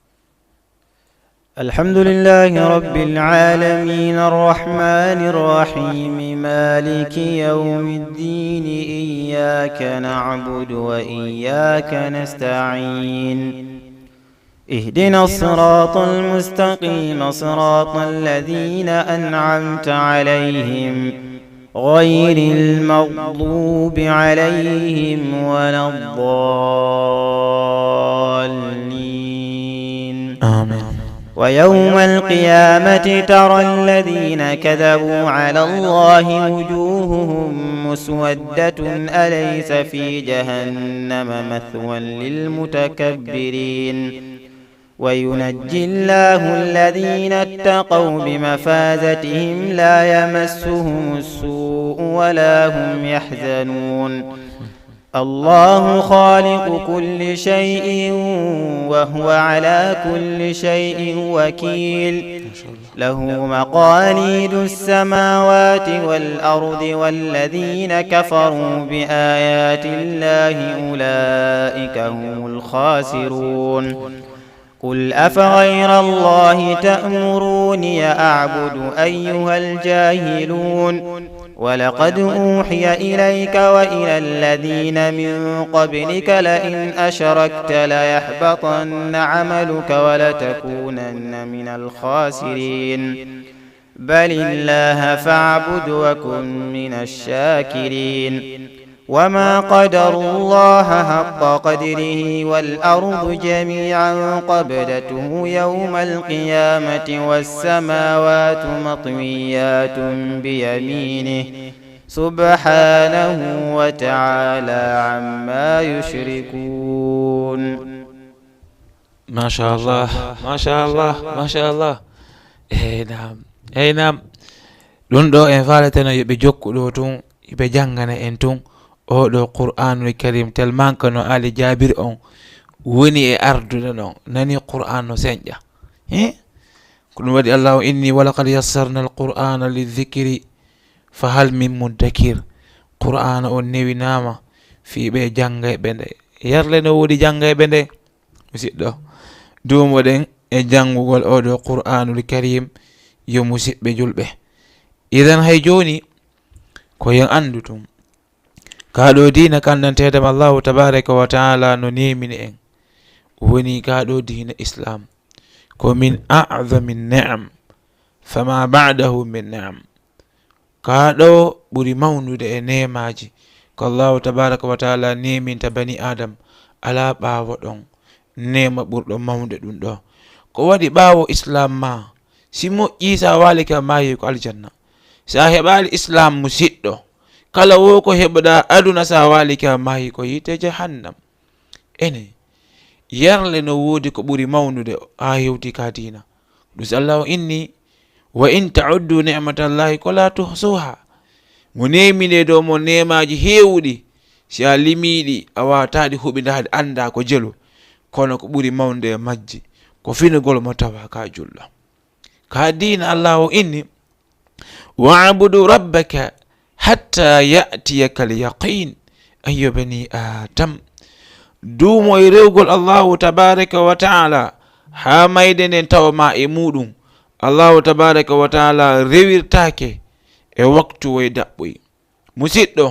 الحمد لله رب العالمين، الرحمن الرحيم، مالك يوم الدين، إياك نعبد وإياك نستعين، اهدنا الصراط المستقيم، صراط الذين أنعمت عليهم، غير المغضوب عليهم ولا الضالين. آمين. ويوم القيامة ترى الذين كذبوا على الله وجوههم مسودة، أليس في جهنم مثوى للمتكبرين؟ وينجي الله الذين اتقوا بمفازتهم لا يمسهم السوء ولا هم يحزنون. الله خالق كل شيء وهو على كل شيء وكيل. له مقاليد السماوات والأرض والذين كفروا بآيات الله أولئك هم الخاسرون. قل أفغير الله تأمروني أعبد أيها الجاهلون؟ ولقد أوحي إليك وإلى الذين من قبلك لئن أشركت ليحبطن عملك ولتكونن من الخاسرين. بل الله فاعبد وكن من الشاكرين. وما قدروا الله حق قدره والأرض جميعا قبضته يوم القيامة والسماوات مطويات بيمينه سبحانه وتعالى عما يشركون. Machallah, machallah, machallah. Eyyi, naam. Eyyi, naam. Ɗum ɗo en faaleteno yo ɓe jokku ɗo tun, ɓe janngana en tun. O ɗo Qur'anul Karim, tellement que no Ali Jabir on woni e ardude ɗon. Nani Qur'an no senƴa. He? Ko ɗum waɗi Allahu inni, "Walaqad yassarna al-Qur'ana lidh-dhikri fahal min muddakir." Qur'ana on newinaama fii ɓe janngayɓe nde. Yarle no woodi janngayɓe nde. Musiɗɗo, duumoɗen e janngugol oo ɗoo Qur'aanul Kariim, yo musiɓɓe julɓe. Idan hay jooni, ko yo en anndu tun, kaa ɗoo diina kanndanteeɗo ma Allaahu tabaaraka wa ta'aala no neemini en, woni kaa ɗoo diina Islaam, ko min a'zami ni'am, fama ba'dahu min ni'am. Kaa ɗoo ɓuri mawnude e neemaaji ko Allaahu tabaaraka wa ta'aala neeminta bani Aadam, alaa ɓaawo ɗon neema ɓurɗo mawnde ɗum ɗoo. Ko waɗi ɓaawo Islaam maa, si moƴƴii, so a waalike a maayii ko aljanna. So a heɓaali Islaam musiɗɗo, kala woo ko heɓuɗaa aduna, so a waalike a maayii ko yiite jahannam. Ene, yarle no woodi ko ɓuri mawnude haa hewti ka diina. Ɗum si Allaahu inni, "Wa in ta'uddu ni'matallahi ko la tuhsuha." Mo neemini e dow mon neemaaji heewuɗi, si a limii ɗi, a waawataa ɗi huɓindaade, anndaa ko jelu. Kono ko ɓuri mawnde e majji, ko finugol mo tawa ka julɗo. Ka diina Allaahu inni, "Wa'budu rabbaka hatta ya'tiyaka al-yaqin." Ayyo bani Adam, duumo e rewgol Allaahu tabaaraka wa ta'aala haa mayde nden tawa ma e muuɗum. Allaahu tabaaraka wa ta'aala rewirtaake e waktu woy daɓɓoy. Musiɗɗo,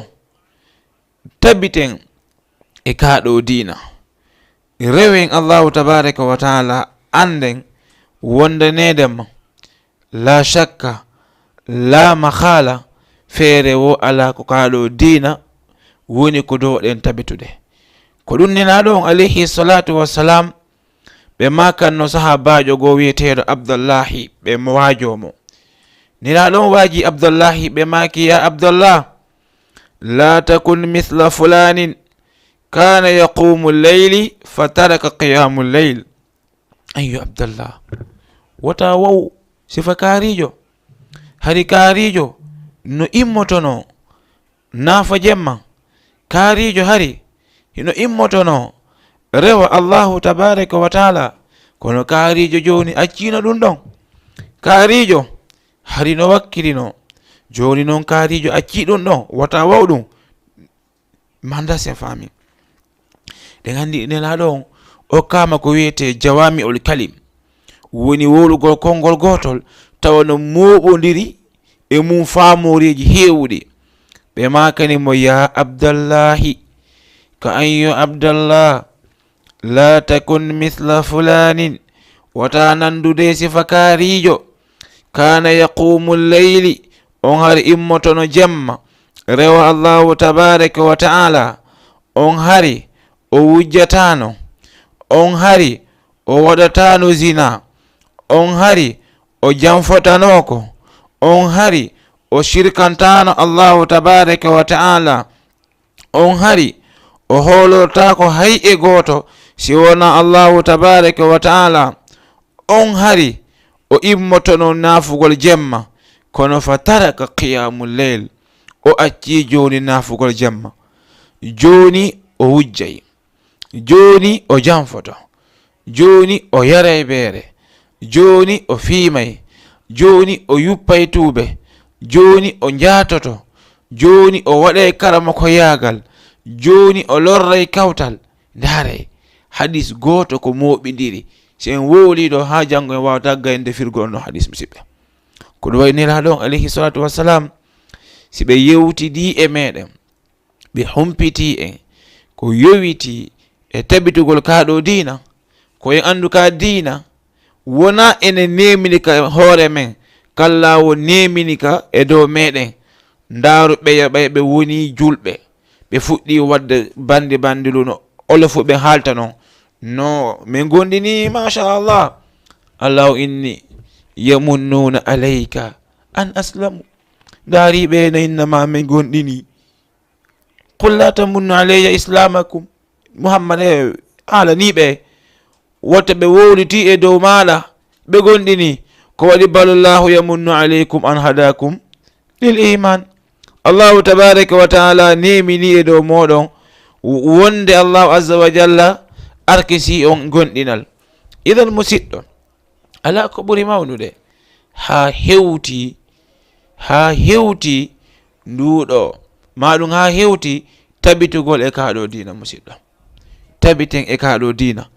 tabiten e kaa ɗoo diina. Rewen Allahu tabaaraka wa taala, annden wondaneede ma. Laa shakka, laa mahaala, feere woo alaa ko kaa ɗoo diina woni ko dow ɗen tabitude. Ko ɗum Nelaaɗo on, alayhi salaatu wa salaam, ɓe maakanno sahaabaajo goo wi'eteeɗo Abdallahi, ɓe mo waajoo mo. Nelaaɗo on waajii Abdallahi, ɓe maaki, "Yaa Abdallah, laa takun misla fulaanin, kaana yaquumu leyli fa taraka qiyaamu leyl." Ayyo Abdallah, wota waw sifa kaariijo. Hari kaariijo no immotonoo naafo jemma. Kaariijo hari hino immotonoo rewa Allahu tabaaraka wa taala, kono kaariijo jooni acciino ɗum ɗon. Kaariijo hari no wakkilinoo, jooni non kaariijo accii ɗum ɗon, wota waw ɗum. Manda sen faami. Ɗen anndi Nelaaɗo on okkaama ko wi'etee jawaami'ul kalim, woni wowlugol konngol gootol, tawa no mooɓondiri e mum faamooreeji heewuɗi. Ɓe maakani mo, "Yaa Abdallahi, ka an yo Abdallah, laa takun misla fulaanin, wota nanndude sifa kaariijo, kaana yaquumu leyli, on hari immotono jemma, rewa Allahu tabaaraka wa taala, on hari o wujjataano, on hari o waɗataano zina, on hari o janfotanooko, on hari o shirkantaano Allahu tabaaraka wa taala, on hari o hoolortaako hay e gooto si wonaa Allahu tabaaraka wa taala, on hari o immotono naafugol jemma, kono fa taraka qiyaamu leyl, o accii jooni naafugol jemma. Jooni o wujjay. Jooni o janfoto. Jooni o yaray beere. Jooni o fiimay. Jooni o yuppay tuube. Jooni o njaatoto. Jooni o waɗay karamokoyaagal. Jooni o lorray kawtal." Ndaaray, hadis gooto ko mooɓindiri. Si en wowlii ɗoo haa janngo, en waawata gaynude firgol no hadis, musiɓɓe. Ko ɗum wayi Nelaaɗo on, alayhi salaatu wassalaam, si ɓe yewtidii e meɗen, ɓe humpitii en ko yowitii e tabitugol kaa ɗoo diina, ko en anndu kaa diina, wonaa enen neemini ka hoore men, kalla o neemini ka e dow meɗen. Ndaaru ɓeya ɓay ɓe wonii julɓe, ɓe fuɗɗii waɗde bandi bandilu no olofuɓe haalta non. No min gonɗini, machallah. Allahu inni, "Yamunnuuna alayka an aslamu." Ndaari ɓe no inna ma min gonɗini. "Qul laa tamunnu alayya islamakum." Muhammad, e haalanii ɓe, wota ɓe wowlitii e dow maaɗa, ɓe gonɗini. Ko waɗi, "Balillahu yamunnu alaykum an hadakum lil iman." Allahu tabaaraka wa taala neeminii e dow mooɗon wonde Allahu azza wa jalla arkisii on gonɗinal. Idan, musiɗɗo, alaa ko ɓuri mawnude haa hewti, haa hewti nduuɗo, maa ɗum haa hewti tabitugol e kaa ɗoo diina, musiɗɗo. Tabiten e kaa ɗoo diina.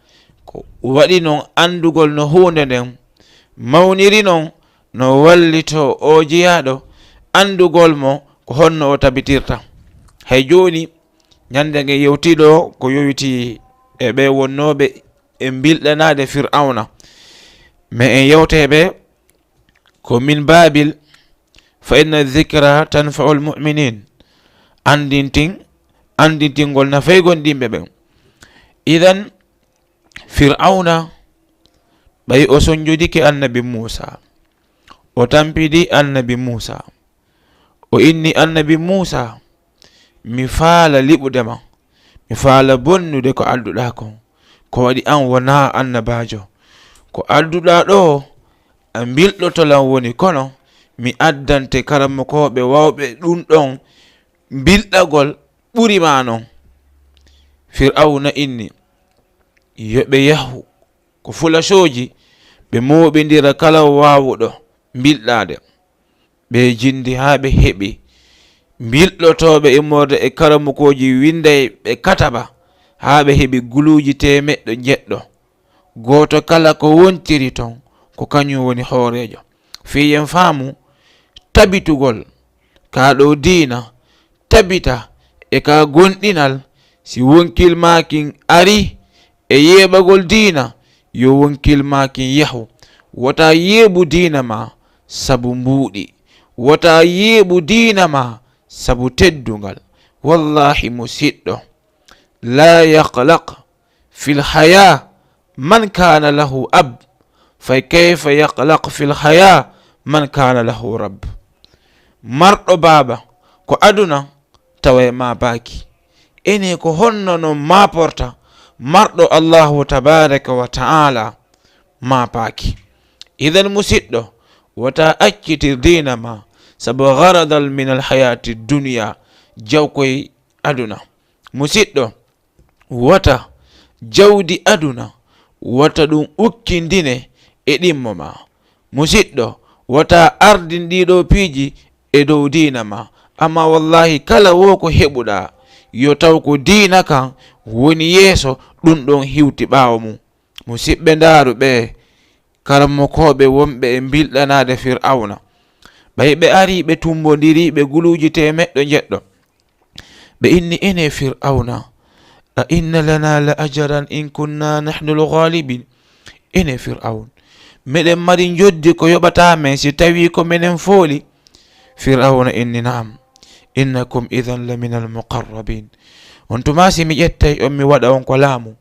Ko waɗi non anndugol no huunde nden mawniri non, no wallitoo oo jiyaaɗo, anndugol mo ko honno o tabitirta. Hay jooni, ñannde nge yewtii ɗoo ko yowitii e ɓe wonnooɓe e mbilɗanaade Fir'awna. Mais en yewtee ɓe ko min baabil, "Fa inna dhikra tanfa'ul mu'minin." Anndintin, anndintingol nafay gonɗinɓe ɓen. Idan, Fir'awna, ɓay o sonjodike Annabi Muusa, o tampidi Annabi Muusa, o inni Annabi Muusa, "Mi faala liɓude ma, mi faala bonnude ko adduɗaa kon. Ko waɗi an wonaa annabaajo. Ko adduɗaa ɗoo, a mbilɗoto lan woni, kono mi addante karamokooɓe wawɓe ɗum ɗon mbilɗagol ɓuri ma non." Fir'awna inni, yo ɓe yahu ko fulasooji, ɓe mooɓindira kala waawuɗo mbilɗaade. Ɓe jindi haa ɓe heɓi mbilɗotooɓe immorde e karamokooji winndayɓe kataba, haa ɓe heɓi guluuji teemeɗɗe njeɗɗo. Gooto kala ko wontiri ton, ko kañum woni hooreejo. Fii en faamu, tabitugol ka ɗo diina, tabita e ka gonɗinal, si wonkil maa kin ari e yeeɓagol diina, yo wonkil maa kin yahu. Wota yeeɓu diina maa sabu mbuuɗi. Wota yeeɓu diina maa sabu teddungal. Wallahi, musiɗɗo, la yaqlaq fil haya man kana lahu ab, fa kayfa yaqlaq fil haya man kana lahu rab. Marɗo baaba ko aduna, tawa e maapaaki. Ene ko honno non maaporta marɗo Allahu tabaraka wa ta'ala maapaaki? Idan, musiɗɗo, wota accitir diina ma sabu gharadal min al hayati dunya, jawkoy aduna. Musiɗɗo, wota jawdi aduna, wota ɗum ukkindine e ɗimmo ma. Musiɗɗo, wota ardin ɗiɗo piiji e dow diina ma. Amma wallahi, kala wo ko heɓuɗa, yo taw ko diina kan woni yeeso, ɗum ɗon hiwti ɓaawo mum. Musiɓɓe, ndaaru ɓe karamokooɓe wonɓe e mbilɗanaade Fir'awna. Ɓay ɓe arii, ɓe tumbondirii, ɓe guluuji teemeɗɗo njeɗɗo. Ɓe inni, ene Fir'awna, a inna lana la ajaran in kunna nahnu al-ghalibin. Ene Fir'awn, meɗen mari njoddi ko yoɓata men si tawi ko menen fooli? Fir'awna inni, na'am, innakum idhan la min al-muqarrabin. On tuma si mi ƴettay on, mi waɗa on ko laamu,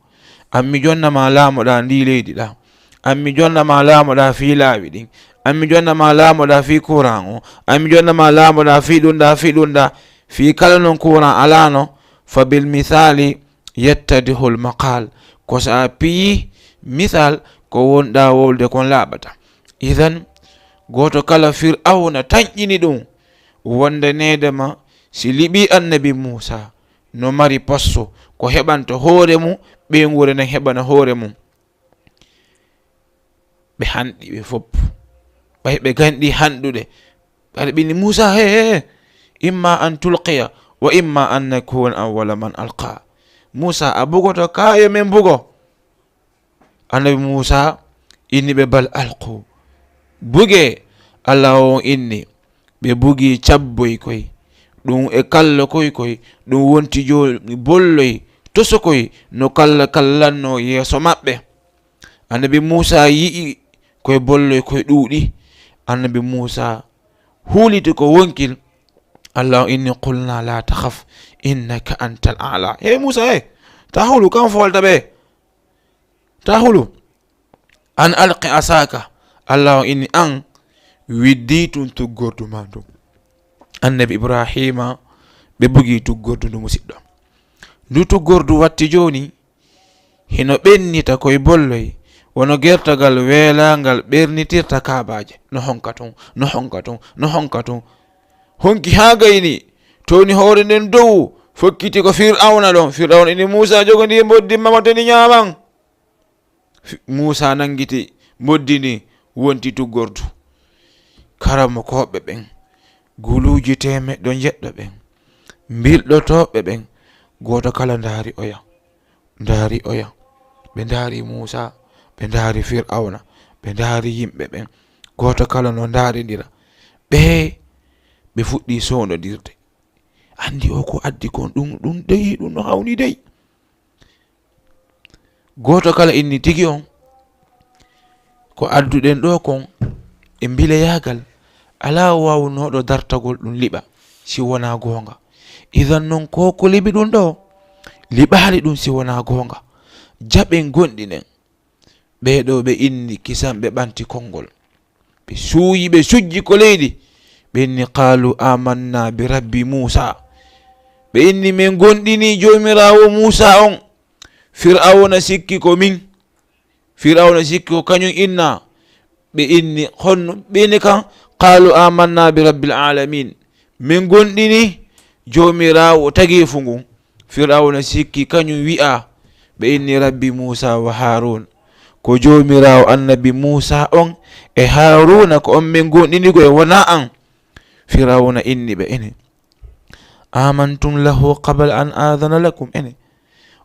an mi jonna ma laamoɗa ndi leydi ɗa, an mi jonna ma laamoɗa fii laawi ɗin, an mi jonna ma laamoɗa fii courant o, an mi jonna ma laamoɗa fii ɗum ɗa, fii ɗum ɗa, fii kala non courant alaano, fa bil misali yattadihul maqal. Ko sa piyi misal, ko wonɗa wowlude kon laaɓata. Idan, gooto kala Fir'awna tanƴini ɗum, wonde needema si liɓi annabi Muusa, no mari posso ko heɓanta hoore mum, ɓeynguure nden heɓana hoore mum. Ɓe hanɗi ɓe fof. Ɓay ɓe ganɗi hanɗude. Ɓaɗe ɓe inni Muusa, he, he, he, imma an tulqiya wa imma an nakuna awwala man alqa. Muusa, a bugoto ka yo men bugo? Annabi Muusa inni ɓe, bal alqu. Bugee. Allah on inni, ɓe bugi cabboy koy. Ɗum e kallo koy koy, ɗum wonti jooni bolloy, toso koy, no kalla kallanno yeeso maɓɓe. Annabi Muusa yi'i koye bolloy koye ɗuuɗi. Annabi Muusa huliti ko wonkil. Allah inni, qulna la takhaf, innaka antal a'la. He Muusa, he, ta hulu, kan fowalta ɓe. Ta hulu. An alqi asaka. Allah inni, an widdi tun tuggordu ma ndun. Annabi Ibrahima, ɓe bugi tuggordu ndu, musiɗɗo. Ndu tuggordu watti jooni hino ɓennita koye bolloy, wono gertagal weelaangal ɓernitirta kaabaaje. No honka tun, no honka tun, no honka tun. Honki haa gayni, toni hoore nden dow, fokkiti ko Fir'awna ɗon. Fir'awna inni Muusa, jogo ndi mboddi ma, ma toni ñaaman. Fi-, Muusa nangiti mboddi ndi, wonti tuggordu. Karamokooɓe ɓen, guluuji teemeɗɗo njeɗɗo ɓen, mbilɗotooɓe ɓen, gooto kala ndaari oya, ndaari oya. Ɓe ndaari Muusa, ɓe ndaari Fir'awna, ɓe ndaari yimɓe ɓen. Gooto kala no ndaarindira. Ɓe, ɓe fuɗɗi soondodirde. Anndi o ko addi kon, ɗum, ɗum dey, ɗum no hawni dey. Gooto kala inni, tigi on, ko adduɗen ɗoo kon e mbileyaagal, alaa waawnooɗo dartagol ɗum liɓa si wonaa goonga. Idan non, ko, ko liɓi ɗum ɗoo, liɓaali ɗum si wonaa goonga. Jaɓen, gonɗinen. Ɓee ɗoo ɓe inni kisan, ɓe ɓanti konngol. Ɓe suuyi, ɓe sujji ko leydi. Ɓe inni, qaalu amanna bi rabbi Muusa. Ɓe inni, men gonɗini Joomiraawo Muusa on. Fir'awna sikki ko min. Fir'awna sikki ko kañum inna. Ɓe inni, honno ɓe inni kan? Qaalu amanna bi rabbil alamin. Min gonɗini Joomiraawo tageefu ngun. Fir'awna sikki kañum wi'a, ɓe inni rabbi Muusa wa Haaruun. Ko Joomiraawo annabi Muusa on e Haaruuna, ko on min gonɗini, ko e wonaa an. Fir'awna inni ɓe, ene, amantum lahu qabla an aadana lakum, ene,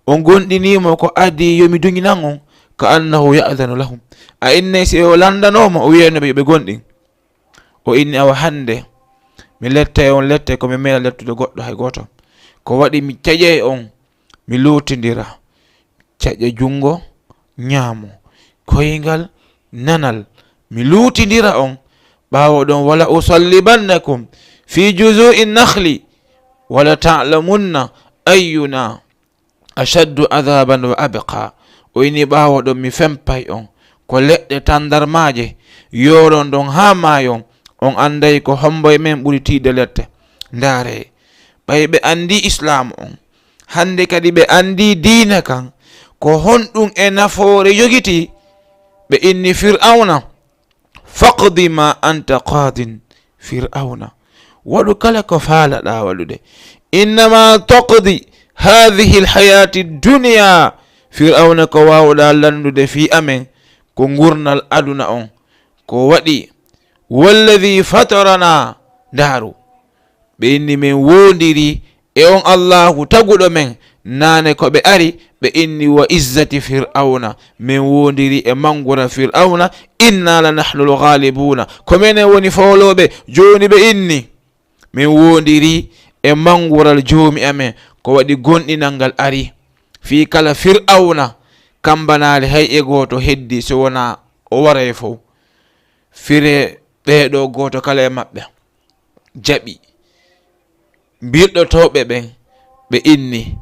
on gonɗinii mo ko adii yo mi duŋinan on? Ka annahu ya'danu lahum. A innay si o landanoo mo, o wi'ayno ɓe yo ɓe gonɗin. O inni, awa hannde Mi lettay on lette ko mi meeɗa lettude goɗɗo hay gooto. Ko waɗi mi caƴay on, mi luutindira. Caƴa junngo ñaamo, koyngal nanal, mi luutindira on. Ɓaawo ɗon, "Wala usallibannakum fi juzu'i nakhli, wala ta'lamunna ayyuna ashaddu adhaban wa abqa." O inni, "Ɓaawo ɗon, mi fempay on ko leɗɗe tandarmaaje, yooron ɗon haa maayo, on annday ko hombo e men ɓuri tiiɗde lette." Ndaare, ɓay ɓe anndi Islaamu on, hannde kadi ɓe anndi diina kan, ko honɗum e nafoore yogiti? Ɓe inni Fir'awna, "Faqdi ma anta qadin." Fir'awna, waɗu kala ko faalaɗaa waɗude. "Innama taqdi hadhihi alhayati dunya." Fir'awna, ko waawɗaa landude fii amen ko ngurnal aduna on. Ko waɗi, "Walladhi fatarana." Ndaaru, ɓe inni, "Men woondiri e on Allaahu taguɗo men." Naane ko ɓe ari, ɓe inni, "Wa izzati Fir'awna." Men woondiri e mangura Fir'awna, "Inna la nahnu al-ghalibuna." Ko menen woni foolooɓe. Jooni ɓe inni, "Men woondiri e mangural joomi amen." Ko waɗi gonɗinal ngal ari. Fii kala Fir'awna, kambanaali hay e gooto heddi so wonaa o waray fow. Fire ɓee ɗoo gooto kala e maɓɓe jaɓi. Mbilɗotooɓe ɓen, ɓe inni,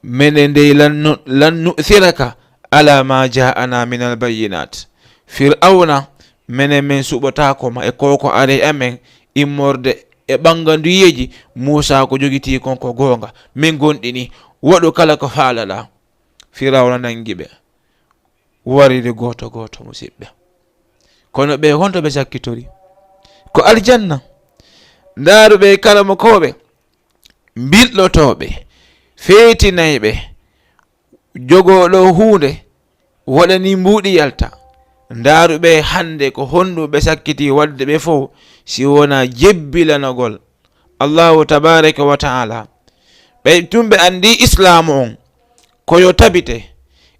"Mene ndey lan nu-, lan nu'thiraka ala ma ja'ana min al-bayyinat." Fir'awna, mene men suɓotaako ma e ko ko ari amen immorde e ɓanganduyeeji. Muusa ko jogitii kon ko goonga. Men gonɗini, waɗu kala ko faalaɗaa. Fir'awna nangi ɓe. Wariri gooto gooto, musiɓɓe. Kono ɓe honto ɓe sakkitori? Ko aljanna. Ndaaru ɓe karamokooɓe, mbilɗotooɓe, feetinayɓe, jogooɗo huunde, waɗani mbuuɗi yalta. Ndaaru ɓe hannde ko honɗum ɓe sakkiti waɗde ɓe fow, si wonaa jebbilanagol Allahu tabaraka wa ta'ala. Ɓe tun ɓe anndi Islaamu on ko yo tabite,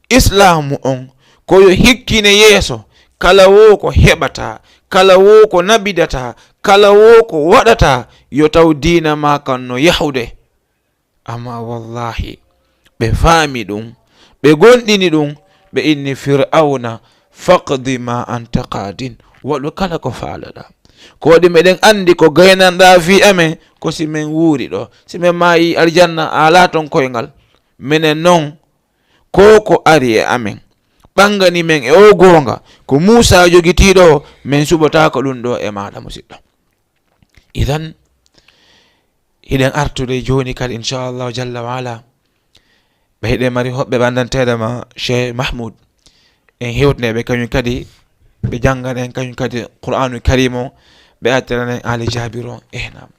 Islaamu on ko yo hikkine yeeso, kala woo ko heɓata, kala woo ko nabidata, kala woo ko waɗata, yo taw diina maa kan no yahude. Amma wallahi, ɓe faami ɗum, ɓe gonɗini ɗum, ɓe inni Fir'awna, "Faqdi ma anta qadin." Waɗu kala ko faalaɗaa. Ko waɗi meɗen anndi ko gaynanɗaa fii amen, ko si men wuuri ɗo. Si men maayi aljanna, a alaa ton koyngal. Menen non, ko ko ari e amen, ɓangani men e o goonga, ko Muusa jogitii ɗo, men suɓotaako ɗum ɗo e maaɗa, musiɗɗo. Idan, hiɗen artude jooni kadi, inchallahu jalla wa ala. Ɓe hiɗen mari hoɓɓe ɓe anndanteeɗo ma Cheikh Mahmoud. En hewtine ɓe kañum kadi, ɓe janngana en kañum kadi Qur'aanu Kariim o, ɓe artirana en Aali Jaabir o. Eh, naam.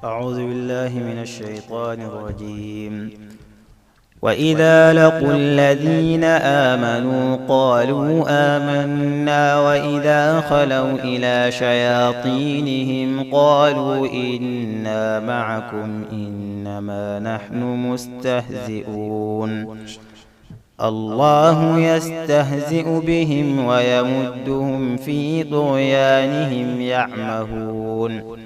أعوذ بالله من الشيطان الرجيم. وإذا لقوا الذين آمنوا قالوا آمنا وإذا خلوا إلى شياطينهم قالوا إنا معكم إنما نحن مستهزئون. الله يستهزئ بهم ويمدهم في طغيانهم يعمهون.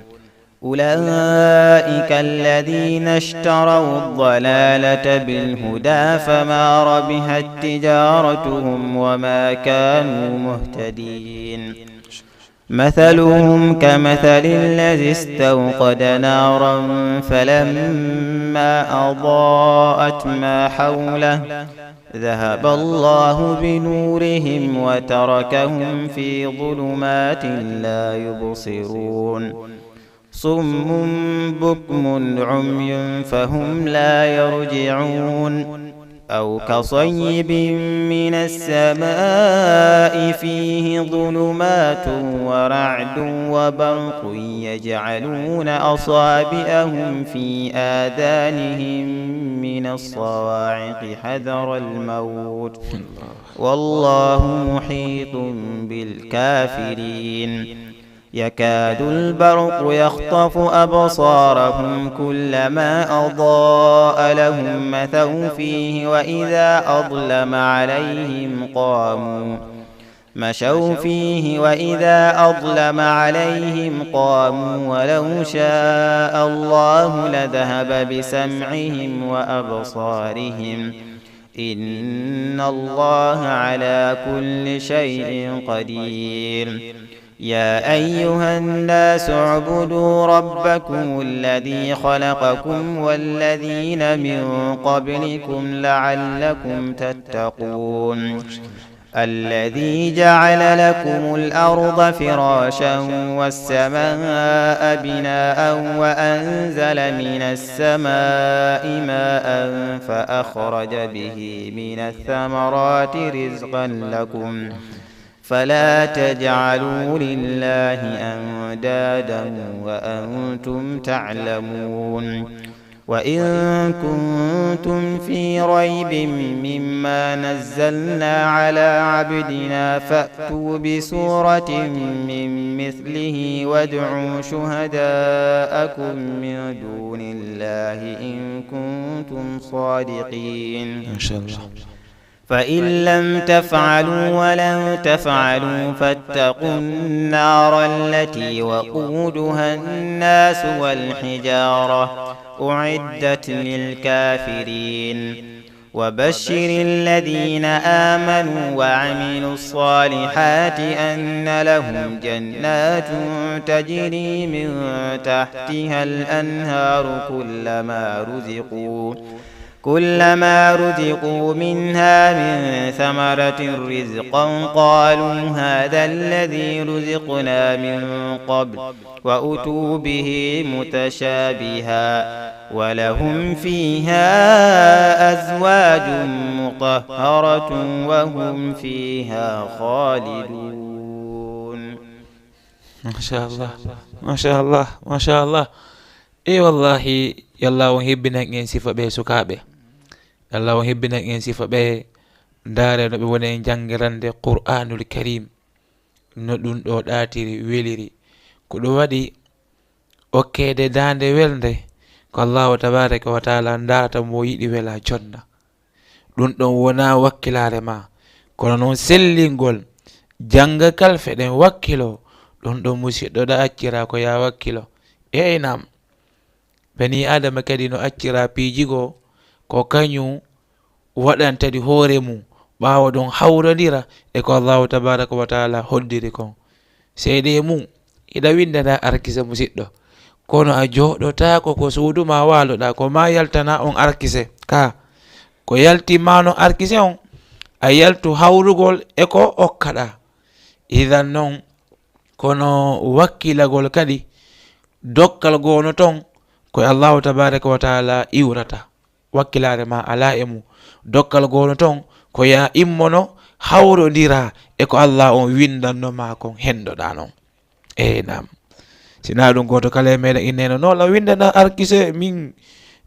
أولئك الذين اشتروا الضلالة بالهدى فما ربحت تجارتهم وما كانوا مهتدين. مثلهم كمثل الذي استوقد نارا فلما أضاءت ما حوله ذهب الله بنورهم وتركهم في ظلمات لا يبصرون. صم بكم عمي فهم لا يرجعون. أو كصيب من السماء فيه ظلمات ورعد وبرق يجعلون أصابعهم في آذانهم من الصواعق حذر الموت. والله محيط بالكافرين. يكاد البرق يخطف أبصارهم كلما أضاء لهم مشوا فيه وإذا أظلم عليهم قاموا مشوا فيه وإذا أظلم عليهم قاموا ولو شاء الله لذهب بسمعهم وأبصارهم إن الله على كل شيء قدير. يا أيها الناس اعبدوا ربكم الذي خلقكم والذين من قبلكم لعلكم تتقون. الذي جعل لكم الأرض فراشا والسماء بناء وأنزل من السماء ماء فأخرج به من الثمرات رزقا لكم فلا تجعلوا لله أندادا وأنتم تعلمون. وإن كنتم في ريب مما نزلنا على عبدنا فأتوا بسورة من مثله وادعوا شهداءكم من دون الله إن كنتم صادقين. ما شاء الله. فإن لم تفعلوا ولن تفعلوا فاتقوا النار التي وقودها الناس والحجارة أعدت للكافرين. وبشر الذين آمنوا وعملوا الصالحات أن لهم جنات تجري من تحتها الأنهار كلما رزقوا كلما رزقوا منها من ثمرة رزقا قالوا هذا الذي رزقنا من قبل وأتوا به متشابها ولهم فيها أزواج مطهرة وهم فيها خالدون. ما شاء الله. ما شاء الله. ما شاء الله. Eey, wallaahi, yo Allah on hebbinan en sifa ɓee sukaaɓe. Yo Allah on hebbinan en sifa ɓee. Ndaare no ɓe woni e janngirande Qur'aanul Kariim. No ɗum ɗo ɗaatiri, weliri. Ko ɗum waɗi okkeede daande welnde, ko Allaahu tabaaraka wa taala ndaarata mo yiɗi wela jonna. Ɗum ɗon wonaa wakkilaare ma, kono noon sellingol jannga kal feɗen wakkilo. Ɗum ɗon musiɗɗo ɗa accira ko ya wakkilo. Eey naam. Banii Aadama kadi no accira piiji goo, ko kañum waɗantadi hoore mum, ɓaawo ɗon hawrondira e ko Allaahu tabaaraka wa taala hoddiri kon. Seedee mum, hiɗa winndana arkise musiɗɗo, kono a jooɗotaako ko suudu ma waaloɗaa, ko ma yaltana on arkise. Ka, ko yalti ma no arkise on, a yaltu hawrugol e ko okkaɗaa. Idan noon, kono wakkilagol kadi, dokkal goono ton, ko e Allaahu tabaaraka wa taala iwrata. Wakkilaare ma alaa e mum. Dokkal goono ton, ko ya immono hawrondira e ko Allah on winndanno ma kon, henndoɗaa non. Eey, naam. Sinaa ɗum, gooto kala e meɗen inneno noon, la winndana arkise, min,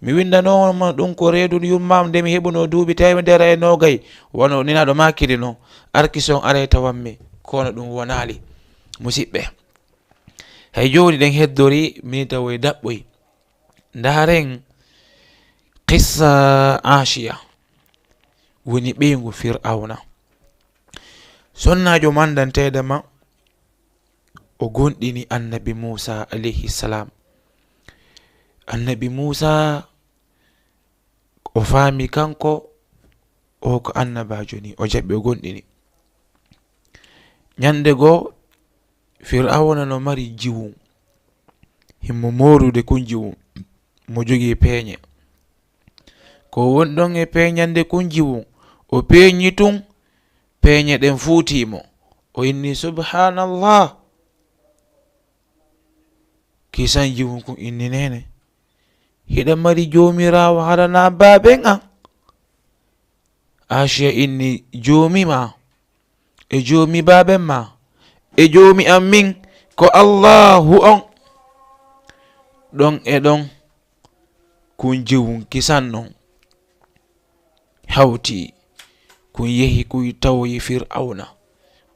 mi winndanooma ɗum ko reedu yummam nde mi heɓuno duuɓi teemedere e noogay, wano ninaaɗo maakiri non. Arkise on aray tawammi, kono ɗum wonaali. Musiɓɓe, hay jooni ɗen heddori, min tawoy daɓɓoy. Ndaaren qissa Aasiya, woni ɓeyngu Fir'awna. Sonnaajo manndanteeɗo ma, o gomɗini Annabi Muusa alayhi salaam. Annabi Muusa, o faami kanko o ko annabaajo ni, o jaɓi, o gomɗini. Ñannde goo, Fir'awna no mari jiwun, himo moorude kun jiwun, mo jogii peeñe. Ko woni ɗon e peeñande kun jiwun, o peeñi tun, peeñe ɗen fuutii mo. O inni, "Subhaanallah! Kisan jiwun kun inni, neene, hiɗa mari joomiraawo hara na baaben an?" Aasiya inni, "Joomi ma e joomi baaben ma e joomi an min ko Allaahu on." Ɗon e ɗon, kun jiwun kisan non hawti, kun yehi, kun tawoyi Fir'awna.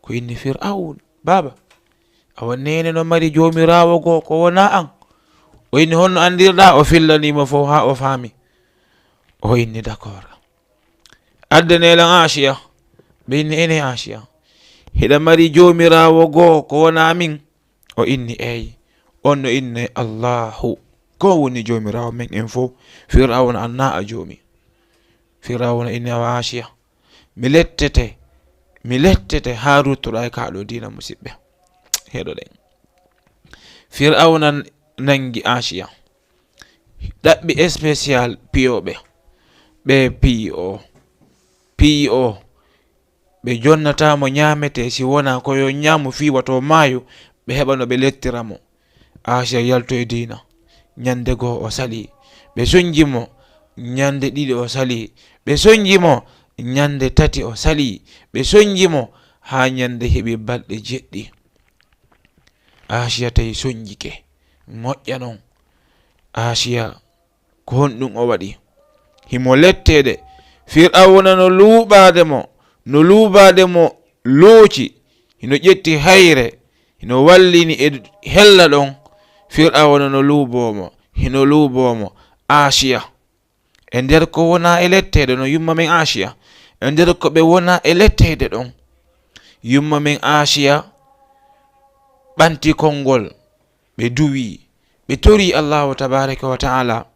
Kun inni, "Fir'awn, baaba, awa neene no mari joomiraawo goo ko wonaa an." O inni, "Honno anndirɗaa?" O fillanii mo fow haa o faami. O inni, "D'accord. Addanee lan Aasiya." Ɓe inni, "Ene Aasiya, Hiɗa mari joomiraawo goo ko wonaa min? O inni, eey. On no inne Allahu. Ko woni joomiraawo men en fof? Firawna annaa a joomi. Firawna inni, awa Asiya, mi lettete, mi lettete haa ruttoɗaa e kaa ɗoo diina, musiɓɓe. Heɗoɗen. Firawna nangi Asiya. Ɗaɓɓi spécial piyooɓe. Ɓe piyi o. Piyi o. Ɓe jonnataa mo ñaametee si wonaa ko yo ñaamu fii wato maayo, ɓe heɓa no ɓe lettira mo. Asiya yalto e diina. Ñande goo o salii. Ɓe sonji mo. Ñande ɗiɗi o salii. Ɓe sonji mo. Ñande tati o salii. Ɓe sonji mo. Haa ñande heɓi balɗe jeɗɗi. Asiya tawi sonjike. Moƴƴa non. Asiya, ko honɗum o waɗi? Himo letteede. Firawna no luuɓaade mo, no luuɓaade mo looci. Hino ƴetti hayre, hino wallini e hella ɗon. Firawna no luuɓoo mo, hino luuɓoo mo. Asiya, e nder ko wonaa e letteede, no yumma men Asiya, e nder ko ɓe wonaa e letteede ɗon, yumma men Asiya ɓanti konngol, ɓe duwii, ɓe torii Allaahu tabaaraka wa ta'aala,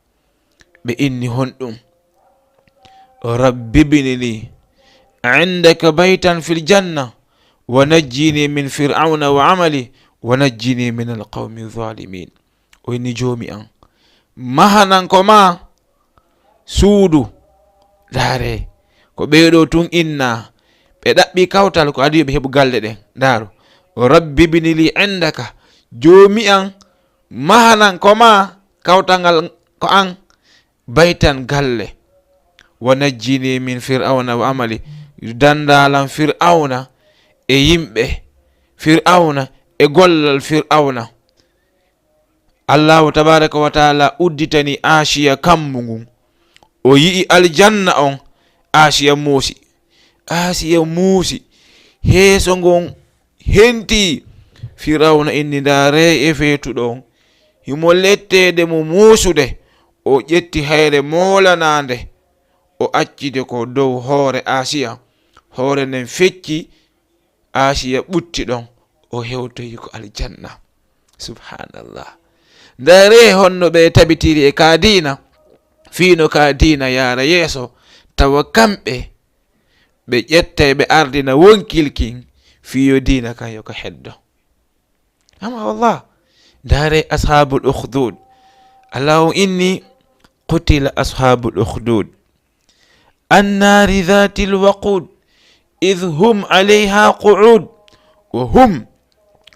ɓe inni honɗum? Rabbi bni li indaka baytan fil janna wa najjini min Fir'awna wa amali wa najjini min alqawmi zalimin. O inni, Joomi an, mahanan ko maa suudu. Ndaare, ko ɓee ɗoo tun inna, ɓe ɗaɓɓi kawtal ko adii yo ɓe heɓu galle ɗen. Ndaaru, Rabbi bni li indaka, Joomi an, mahanan ko maa, kawtal ngal ko an, baytan galle. Wa najjini min Fir'awna wa amali, dandaalan Fir'awna e yimɓe Fir'awna e gollal Fir'awna. Allaahu tabaaraka wa ta'aala udditani Asiya kammu ngun. O yi'i aljanna on, Asiya muusi. Asiya muusi. Heeso ngon hentii. Firawna inni, ndaaree e feetuɗo on. Himo letteede mo muusude. O ƴetti hayre moolanaande. O accide ko dow hoore Asiya. Hoore nden fecci. Asiya ɓutti ɗon, o hewtoyi ko aljanna. Subhanallah. Ndaaree honno ɓe tabitiri e ka diina, fii no ka diina yaara yeeso, tawa kamɓe ɓe ƴettay ɓe ardina wonkil kin, fii yo diina kan yo ka heddo. Amma wallah, ndaaree ashaabul ukhdud. Allahu inni, qutila ashaabul ukhdud. النار ذات الوقود إذ هم عليها قعود وهم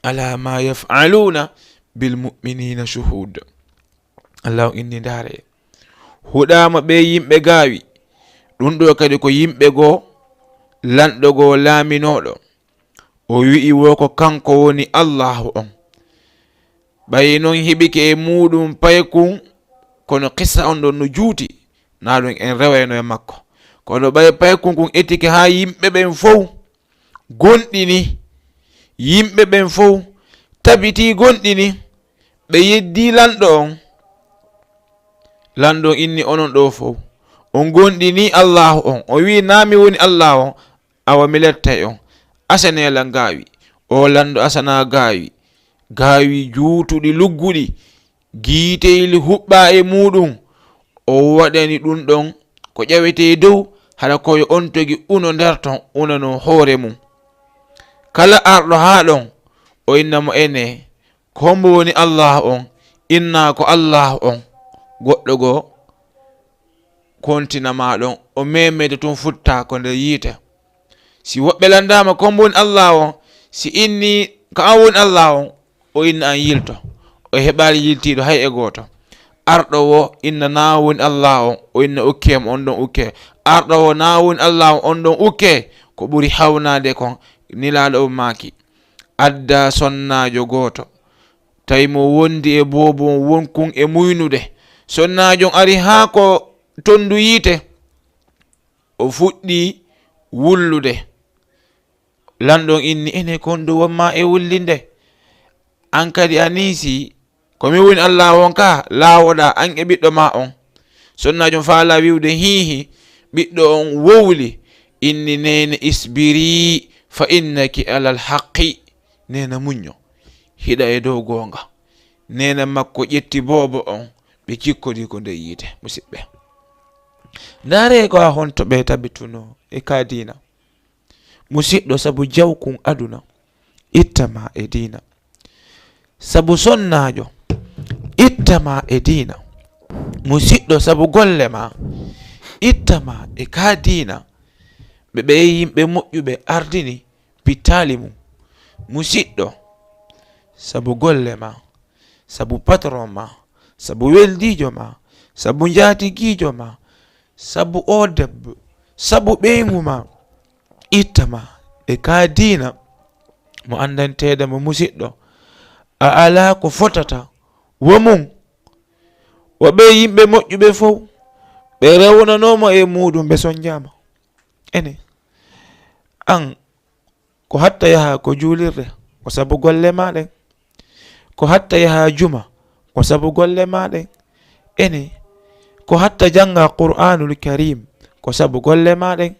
على ما يفعلون بالمؤمنين شهود. Allahu inni, ndaaree, huɗaama ɓee yimɓe gaawi. Ɗum ɗoo kadi ko yimɓe goo, lanɗo goo laaminooɗo. O wi'i wo ko kanko woni Allaahu on. Ɓay non heɓike e muuɗum paykun, kono qissa on ɗon no juuti, naa ɗum en rewayno e makko. Kono ɓay paykun kun etike haa yimɓe ɓen fow gonɗini, yimɓe ɓen fow tabitii gonɗini, ɓe yeddii lanɗo on. Lanɗo on inni, onon ɗoo fow, on gonɗini Allaahu on. O wi'i, naa mi woni Allaahu on. Awa mi lettay on. Asaneela ngaawi. O lanɗo asana gaawi. Gaawi juutuɗi lugguɗi. Giiteyli huɓɓaa e muuɗum. O waɗani ɗum ɗon ko ƴawetee dow, hara ko yo on togi uno nder ton, unano hoore mum. Kala arɗo haa ɗon, o inna mo, ene, ko hombo woni Allaahu on? Inna ko Allaahu on. Goɗɗo goo kontina ma ɗon, o memede tun futta ko nder yiite. Si woɓɓe landaama ko hombo woni Allaahu on, si inni ko an woni Allaahu on, o inna an yilto. O heɓaali yiltiiɗo hay e gooto. Arɗo wo inna na woni Allaahu on, o inna ukkee mo, on ɗon ukkee. Arɗo wo na woni Allaahu on, on ɗon ukkee. Ko ɓuri hawnaade kon, Nelaaɗo on maaki, adda sonnaajo gooto, tawi mo wondi e boobo on wonkun e muynude. Sonnaajo on ari haa ko tondu yiite, o fuɗɗi wullude. Lanɗo on inni, ene, ko honɗum wonma e wullinde? An kadi a niisi, ko min woni Allaahu on ka, laawoɗaa an e ɓiɗɗo ma on. Sonnaajo on faala wi'ude hiihi, ɓiɗɗo on wowli, inni, neene, isbiri, Fa innaki alal haqqi, neena muñño, hiɗa e dow goonga. Neena makko ƴetti boobo on, ɓe cikkodi ko nder yiite, musidɓe. Ndaaree ko haa honto ɓe tabitunoo e ka diina. Musidɗo, sabu jawkun aduna, ittama e diina. Sabu sonnaajo, ittama e diina. Musidɗo, sabu golle ma, ittama e ka diina. Ɓe ɓe yimɓe moƴƴuɓe ardini pittaali mum. Musidɗo, sabu golle ma, sabu patron ma, sabu weldiijo ma, sabu njaatigiijo ma, sabu o debbo, sabu ɓeyngu ma, ittama e ka diina mo anndanteeɗo mo, musidɗo. A alaa ko fotata wo mum. Wo ɓe yimɓe moƴƴuɓe fow, ɓe rewnanooma e muuɗum, ɓe sonjaama. Ene, an, ko hatta yaha ko juulirde, ko sabu golle ma ɗen. Ko hatta yaha juma, ko sabu golle ma ɗen. Ene, ko hatta jannga Qur'aanul Kariim, ko sabu golle ma ɗen.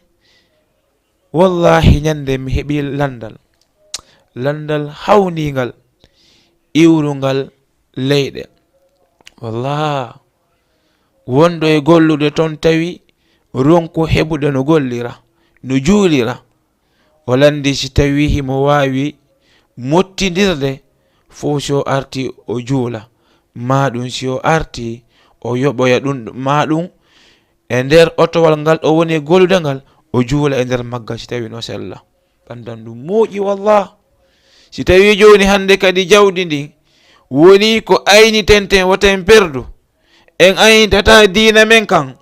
Wallaahi, ñande mi heɓi lanndal, lanndal hawniingal, iwrungal leyɗe. Wallaahi, wonɗo e gollude ton tawi ronku heɓude no gollira, no juulira. O lanndi si tawi himo waawi mottindirde fow, si o arti o juula, maa ɗum si o arti o yoɓoya ɗum, maa ɗum e nder otowal ngal o woni e gollude ngal, o juula e nder maggal si tawi no sella. Ɓandan ɗum moƴƴi, wallah. Si tawi jooni hannde kadi jawdi ndin woni ko aynitenten, wota en perdu, en aynitata diina men kan.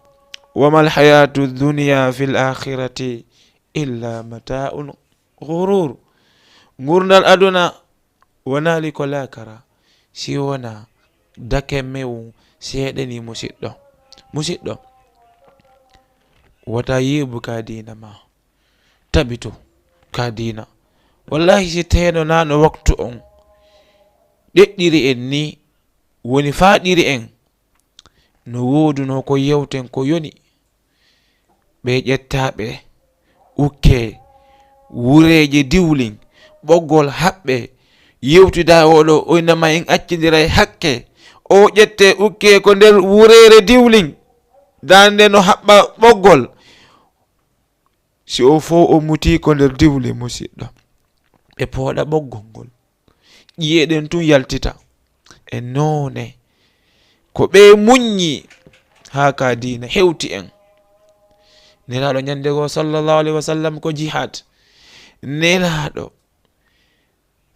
Wa mal hayatu dunya fil akhirati illa mata'un ghurur. Ngurndan aduna wonaali ko laakara, si wona dake mewun seeɗa ni, musidɗo. Musidɗo, wota yeebu ka diina ma, tabitu ka diina. Wallahi, si teno nano waktu on ɗeɗɗiri en ni, woni faaɗiri en, no woodunoo ko yewten ko yoni. Ɓe ƴettaa ɓe, ukkee wureeje diwlin, ɓoggol haɓɓee, yewtidaa oɗo, o inama en accindiray hakke. O ƴettee, ukkee ko nder wureere diwlin, daande no haɓɓa ɓoggol. Si o fow o mutii ko nder diwlin, musidɗo, ɓe pooɗa ɓoggol ngol. Ƴi'e ɗen tun yaltita e noone ko ɓe muññi haa ka diina hewti en. Nelaaɗo ñande goo, sallallahu alayhi wa sallam, ko jihaad. Nelaaɗo,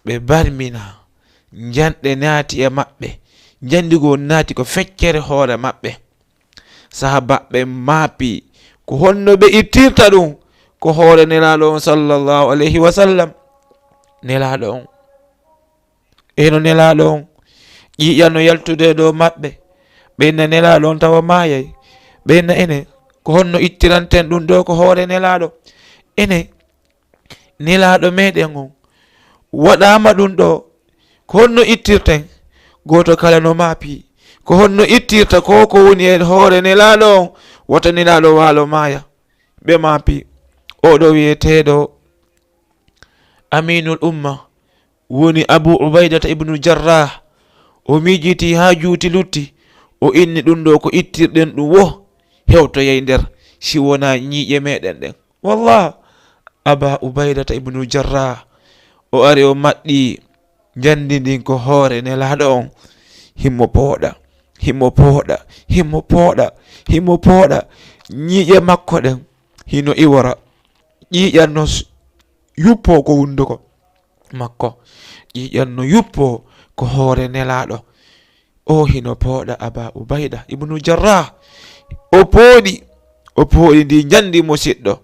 ɓe barmina, njanɗe naati e maɓɓe, njandi goo naati ko feccere hoore maɓɓe. Sahaabaaɓe maapi, ko honno ɓe ittirta ɗum ko hoore Nelaaɗo on, sallallahu alayhi wa sallam. Nelaaɗo on, eno Nelaaɗo on, ƴiiƴan no yaltude e dow maɓɓe. Ɓe inna Nelaaɗo on tawa maayay. Ɓe inna, ene, ko honno ittiranten ɗum ɗo ko hoore Nelaaɗo? Ene, Nelaaɗo meɗen on waɗaama ɗum ɗo, ko honno ittirten? Gooto kala no maapi, ko honno ittirta ko ko woni e hoore Nelaaɗo on? Wota Nelaaɗo waalo maaya. Ɓe maapi, oɗo wiyeteeɗo Aminul Umma, woni Abu Ubaydata ibnu Jarrah, o miijitii haa juuti lutti, o inni ɗum ɗo ko ittirɗen ɗum wo hewtoyay nder, si wonaa ñiiƴe meɗen ɗen. Wallah, Aba Ubaydata ibnu Jarrah, o ari o maɗɗi njandi ndin ko hoore Nelaaɗo on. Himo pooɗa, himo pooɗa, himo pooɗa, himo pooɗa. Ñiiƴe makko ɗen hino iwora. Ƴiiƴan no s-, yuppoo ko hunduko makko. Ƴiiƴan no yuppoo ko hoore Nelaaɗo. O hino pooɗa Aba Ubayda ibnu Jarrah. O pooɗi, o pooɗi ndi njandi, musidɗo.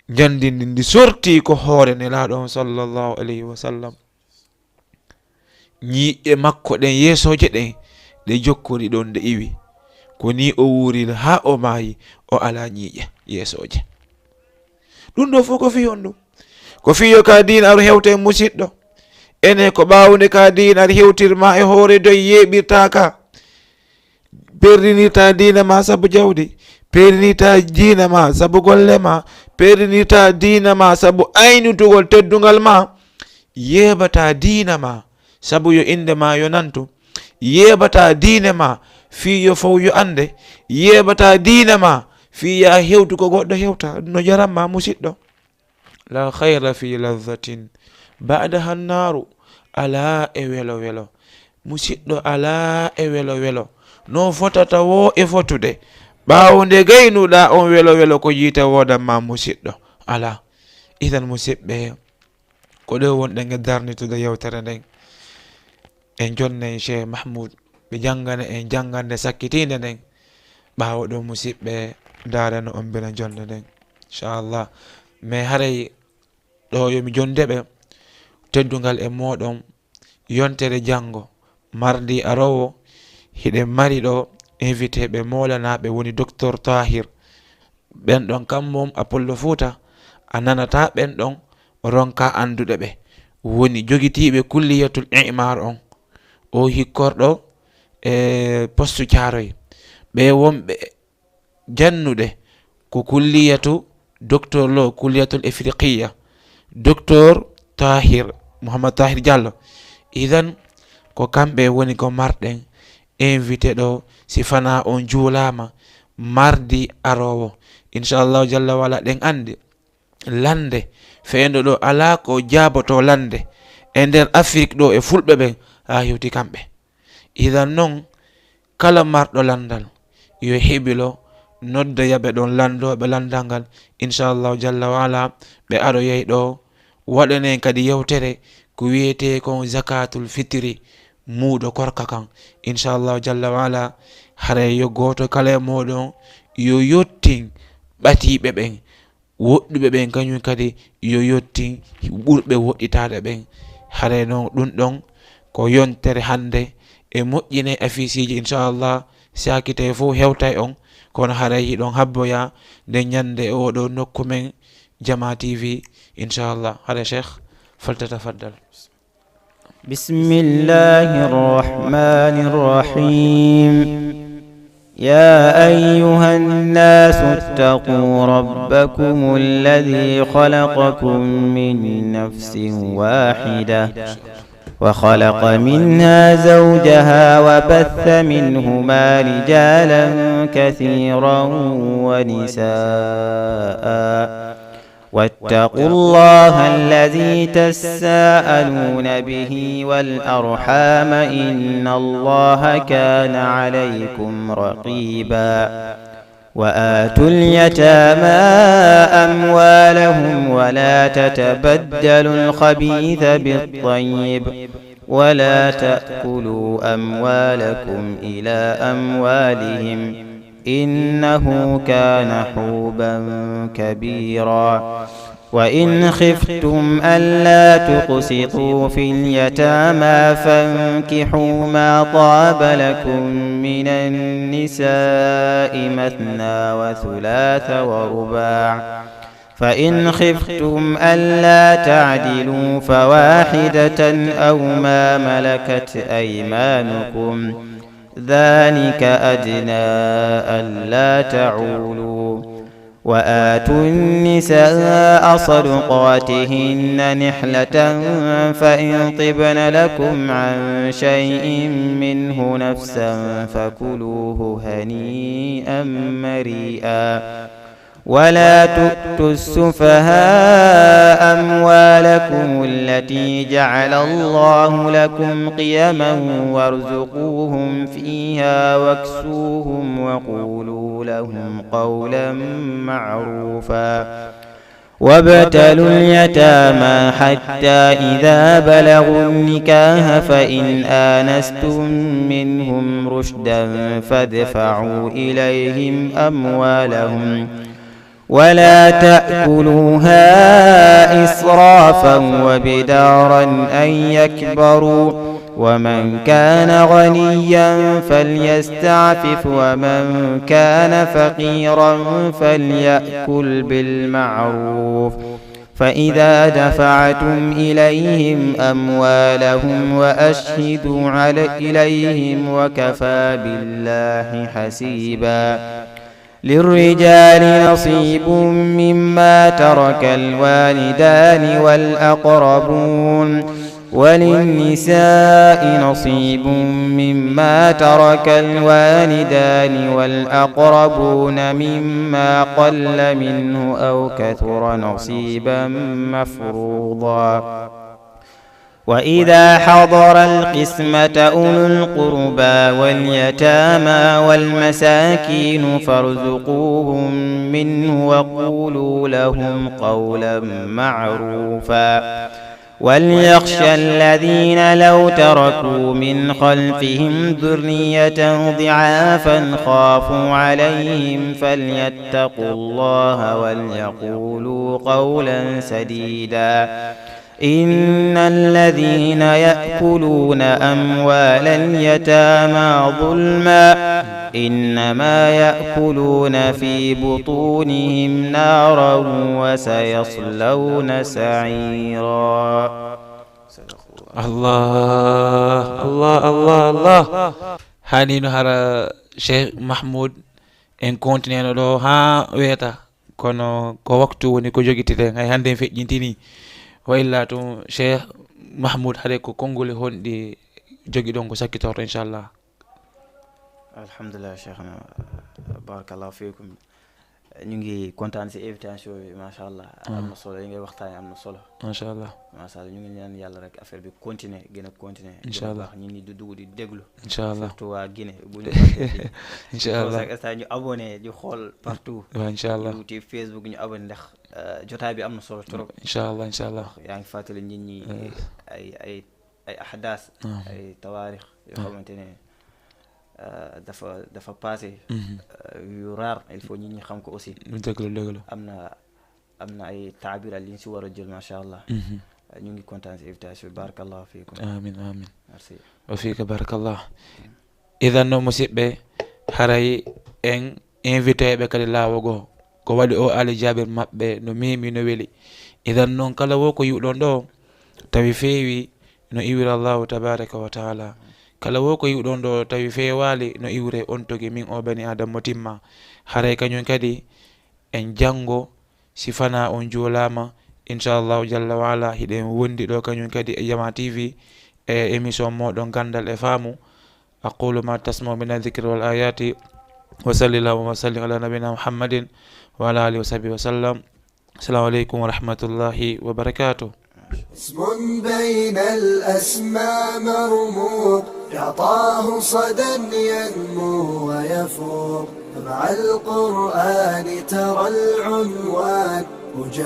Njandi ndi, ndi sorti ko hoore Nelaaɗo on, sallallahu alayhi wa sallam. Ñiiƴe makko ɗen yeesooje ɗen, ɗe jokkori ɗon, ɗe iwi. Ko ni o wuuriri haa o maayi, o alaa ñiiƴe yeesooje. Ɗum ɗo fof ko fii honɗum? Ko fii yo ka diina aru hewta e musiɗɗo. Ene ko ɓaawo nde ka diina ari hewtirma e hoore doy yeeɓirtaa ka. Perdinirtaa diina ma sabu jawdi, perdinirtaa diina ma sabu golle ma, Pernirtaa diina ma sabu aynutugol teddungal ma. Yeebataa diina ma sabu yo innde ma yonantu. Yeebataa diine ma fii yo fow yo annde. Yeebataa diina ma fii yaa hewtu ko goɗɗo hewta. No jaram ma, musiɗɗo. La khayra fi ladhatin ba'daha annaaru. Alaa e welo welo. Musiɗɗo, alaa e welo welo. No fotata woo e fotude. Ɓaawo nde gaynuɗaa on welo welo, ko yiite woodan ma, musiɗɗo. Alaa. Idan, musiɓɓe, ko ɗo wonɗen e darnitude yewtere nden. En jonnen Cheikh Mahmoud, ɓe janngana en janngande sakkitiinde nden. Ɓaawo ɗo, musiɓɓe, ndaarano on mbela jonnde nden. Inchallah. Mais haray ɗo yo mi jonde ɓe, teddungal e mooɗon, yontere janngo, mardi aroowo, hiɗen mari ɗo invité ɓe moolanaaɓe woni Docteur Tahir. Ɓen ɗon kam mom Apollo Fouta, a nanata ɓen ɗon ronka anndude ɓe. Woni jogitiiɓe kulliyatul imar on, o hikkorɗo e postu Caaroy. Ɓe wonɓe jannude ko kulliyatu docteur lo, kulliyatul ifriqiya, docteur Tahir, Mouhammad Tahir Diallo. Idan, ko kamɓe woni ko marɗen invité ɗo, si fana on juulaama mardi aroowo. Inchallahu jalla wala, ɗen anndi lannde feendo ɗo alaa ko jaaboto lannde e nder Afrik ɗo e fulɓe ɓen haa hewti kamɓe. Idan non, kala marɗo lanndal yo hebilo nodda yaɓe ɗon lanndooɓe lanndal ngal. Inchallahu jalla wala, ɓe aroyay ɗo waɗanen kadi yewtere ko wiyetee kon zakatul fitiri, muudo korka kan. Inchallahu jalla wala, haray yo gooto kala e mooɗon yo yottin ɓatiiɓe ɓen, woɗɗuɓe ɓen kañum kadi yo yottin ɓurɓe woɗɗitaade ɓen. Haray non ɗum ɗon ko yontere hannde e moƴƴinay affiche iji, inchallah, si hakkitee fof hewtay on, kono haray hiɗon habboya nde ñannde e oɗo nokku men Jama T V, inchallah. Haray Cheikh, faltatafaddal. بسم الله الرحمن الرحيم. يا أيها الناس اتقوا ربكم الذي خلقكم من نفس واحدة وخلق منها زوجها وبث منهما رجالا كثيرا ونساء واتقوا الله الذي تساءلون به والأرحام إن الله كان عليكم رقيبا. وآتوا اليتامى أموالهم ولا تتبدلوا الخبيث بالطيب ولا تأكلوا أموالكم إلى أموالهم إنه كان حوبا كبيرا. وإن خفتم ألا تقسطوا في اليتامى فانكحوا ما طاب لكم من النساء مثنى وثلاث ورباع، فإن خفتم ألا تعدلوا فواحدة أو ما ملكت أيمانكم، ذلك أدنى ألا تعولوا. وآتوا النساء صدقاتهن نحلة فإن طبن لكم عن شيء منه نفسا فكلوه هنيئا مريئا. ولا تؤتوا السفهاء أموالكم التي جعل الله لكم قيما وارزقوهم فيها واكسوهم وقولوا لهم قولا معروفا. وابتلوا اليتامى حتى إذا بلغوا النكاح فإن آنستم منهم رشدا فادفعوا إليهم أموالهم ولا تأكلوها إسرافا وبدارا أن يكبروا، ومن كان غنيا فليستعفف ومن كان فقيرا فليأكل بالمعروف، فإذا دفعتم إليهم أموالهم وأشهدوا علي إليهم وكفى بالله حسيبا. للرجال نصيب مما ترك الوالدان والأقربون، وللنساء نصيب مما ترك الوالدان والأقربون مما قل منه أو كثر نصيبا مفروضا. وإذا حضر القسمة أولو القربى واليتامى والمساكين فارزقوهم منه وقولوا لهم قولا معروفا. وليخش الذين لو تركوا من خلفهم ذرية ضعافا خافوا عليهم فليتقوا الله وليقولوا قولا سديدا. إن الذين يأكلون أموال اليتامى ظلما إنما يأكلون في بطونهم نارا وسيصلون سعيرا. Allah, Allah, Allah, Allah. Hani no hara Cheikh Mahmoud en continue no ɗo ha weeta. Kono ko waktu woni ko jogiteten, hay hannde en feƴƴintini. Wa illa tun Cheikh Mahmoud, hare ko konngole honɗi jogiɗon ko sakkitorto, inchallah? Alhamdulillah, Cheikhna, barakallahu fikum. Ñu ngi kontaan si invitation bi, macha allah. Am na solo, yi ngay waxtaanee am na solo. Macha allah. Macha allah, ñu ngi ñaan yàlla rek affaire bi continuer, gën a continuer. Incha allah. Ñi ñi di dugg di déglu. Incha allah. Surtout waa Guinée, bu ñu Incha allah. Instant ñu abonné, di xool partout. Waaw, incha allah. YouTube, Facebook, ñu abonné ndax jotaay bi am na solo trop. Incha allah, incha allah. Yaa ngi fàttali nit ñi ay ay ay ahdaas, ay tawaarix yoo xamante ne dafa dafa passé, yu rare, il faut nit ñi xam ko aussi. Dëgg la, dëgg la. Am na am na ay taabiral yi ñu si war a jël, macha allah. Ñu ngi kontaan si invitation bi, barakallahu fiikum. Amin, amin. Merci. Wa fiika barakallah. Idan no, musidɓe, haray en invité ɓe kadi laawo goo. Ko waɗi o ali jaabir maɓɓe no memi, no weli. Idan noon, kala wo ko yiwɗon ɗo tawi feewi, no iwira Allahu tabaraka wa taala. Kala wo ko yiwɗon ɗo tawi feewaali, no iwre on togi min o bani Adam mo timma. Haray kañum kadi en janngo, si fana on juulaama, inchallahu jalla wa ala, hiɗen wondi ɗo kañum kadi e Jama T V e émission moɗon Ganndal e Faamu. أقول ما تسمعون من الذكر والآيات، وصلى الله وسلم على نبينا محمد وعلى آله وصحبه وسلم. السلام عليكم ورحمة الله وبركاته. اسم بين الأسماء مرموق، يعطاه صدى ينمو ويفوق، مع القرآن ترى العنوان مجمع.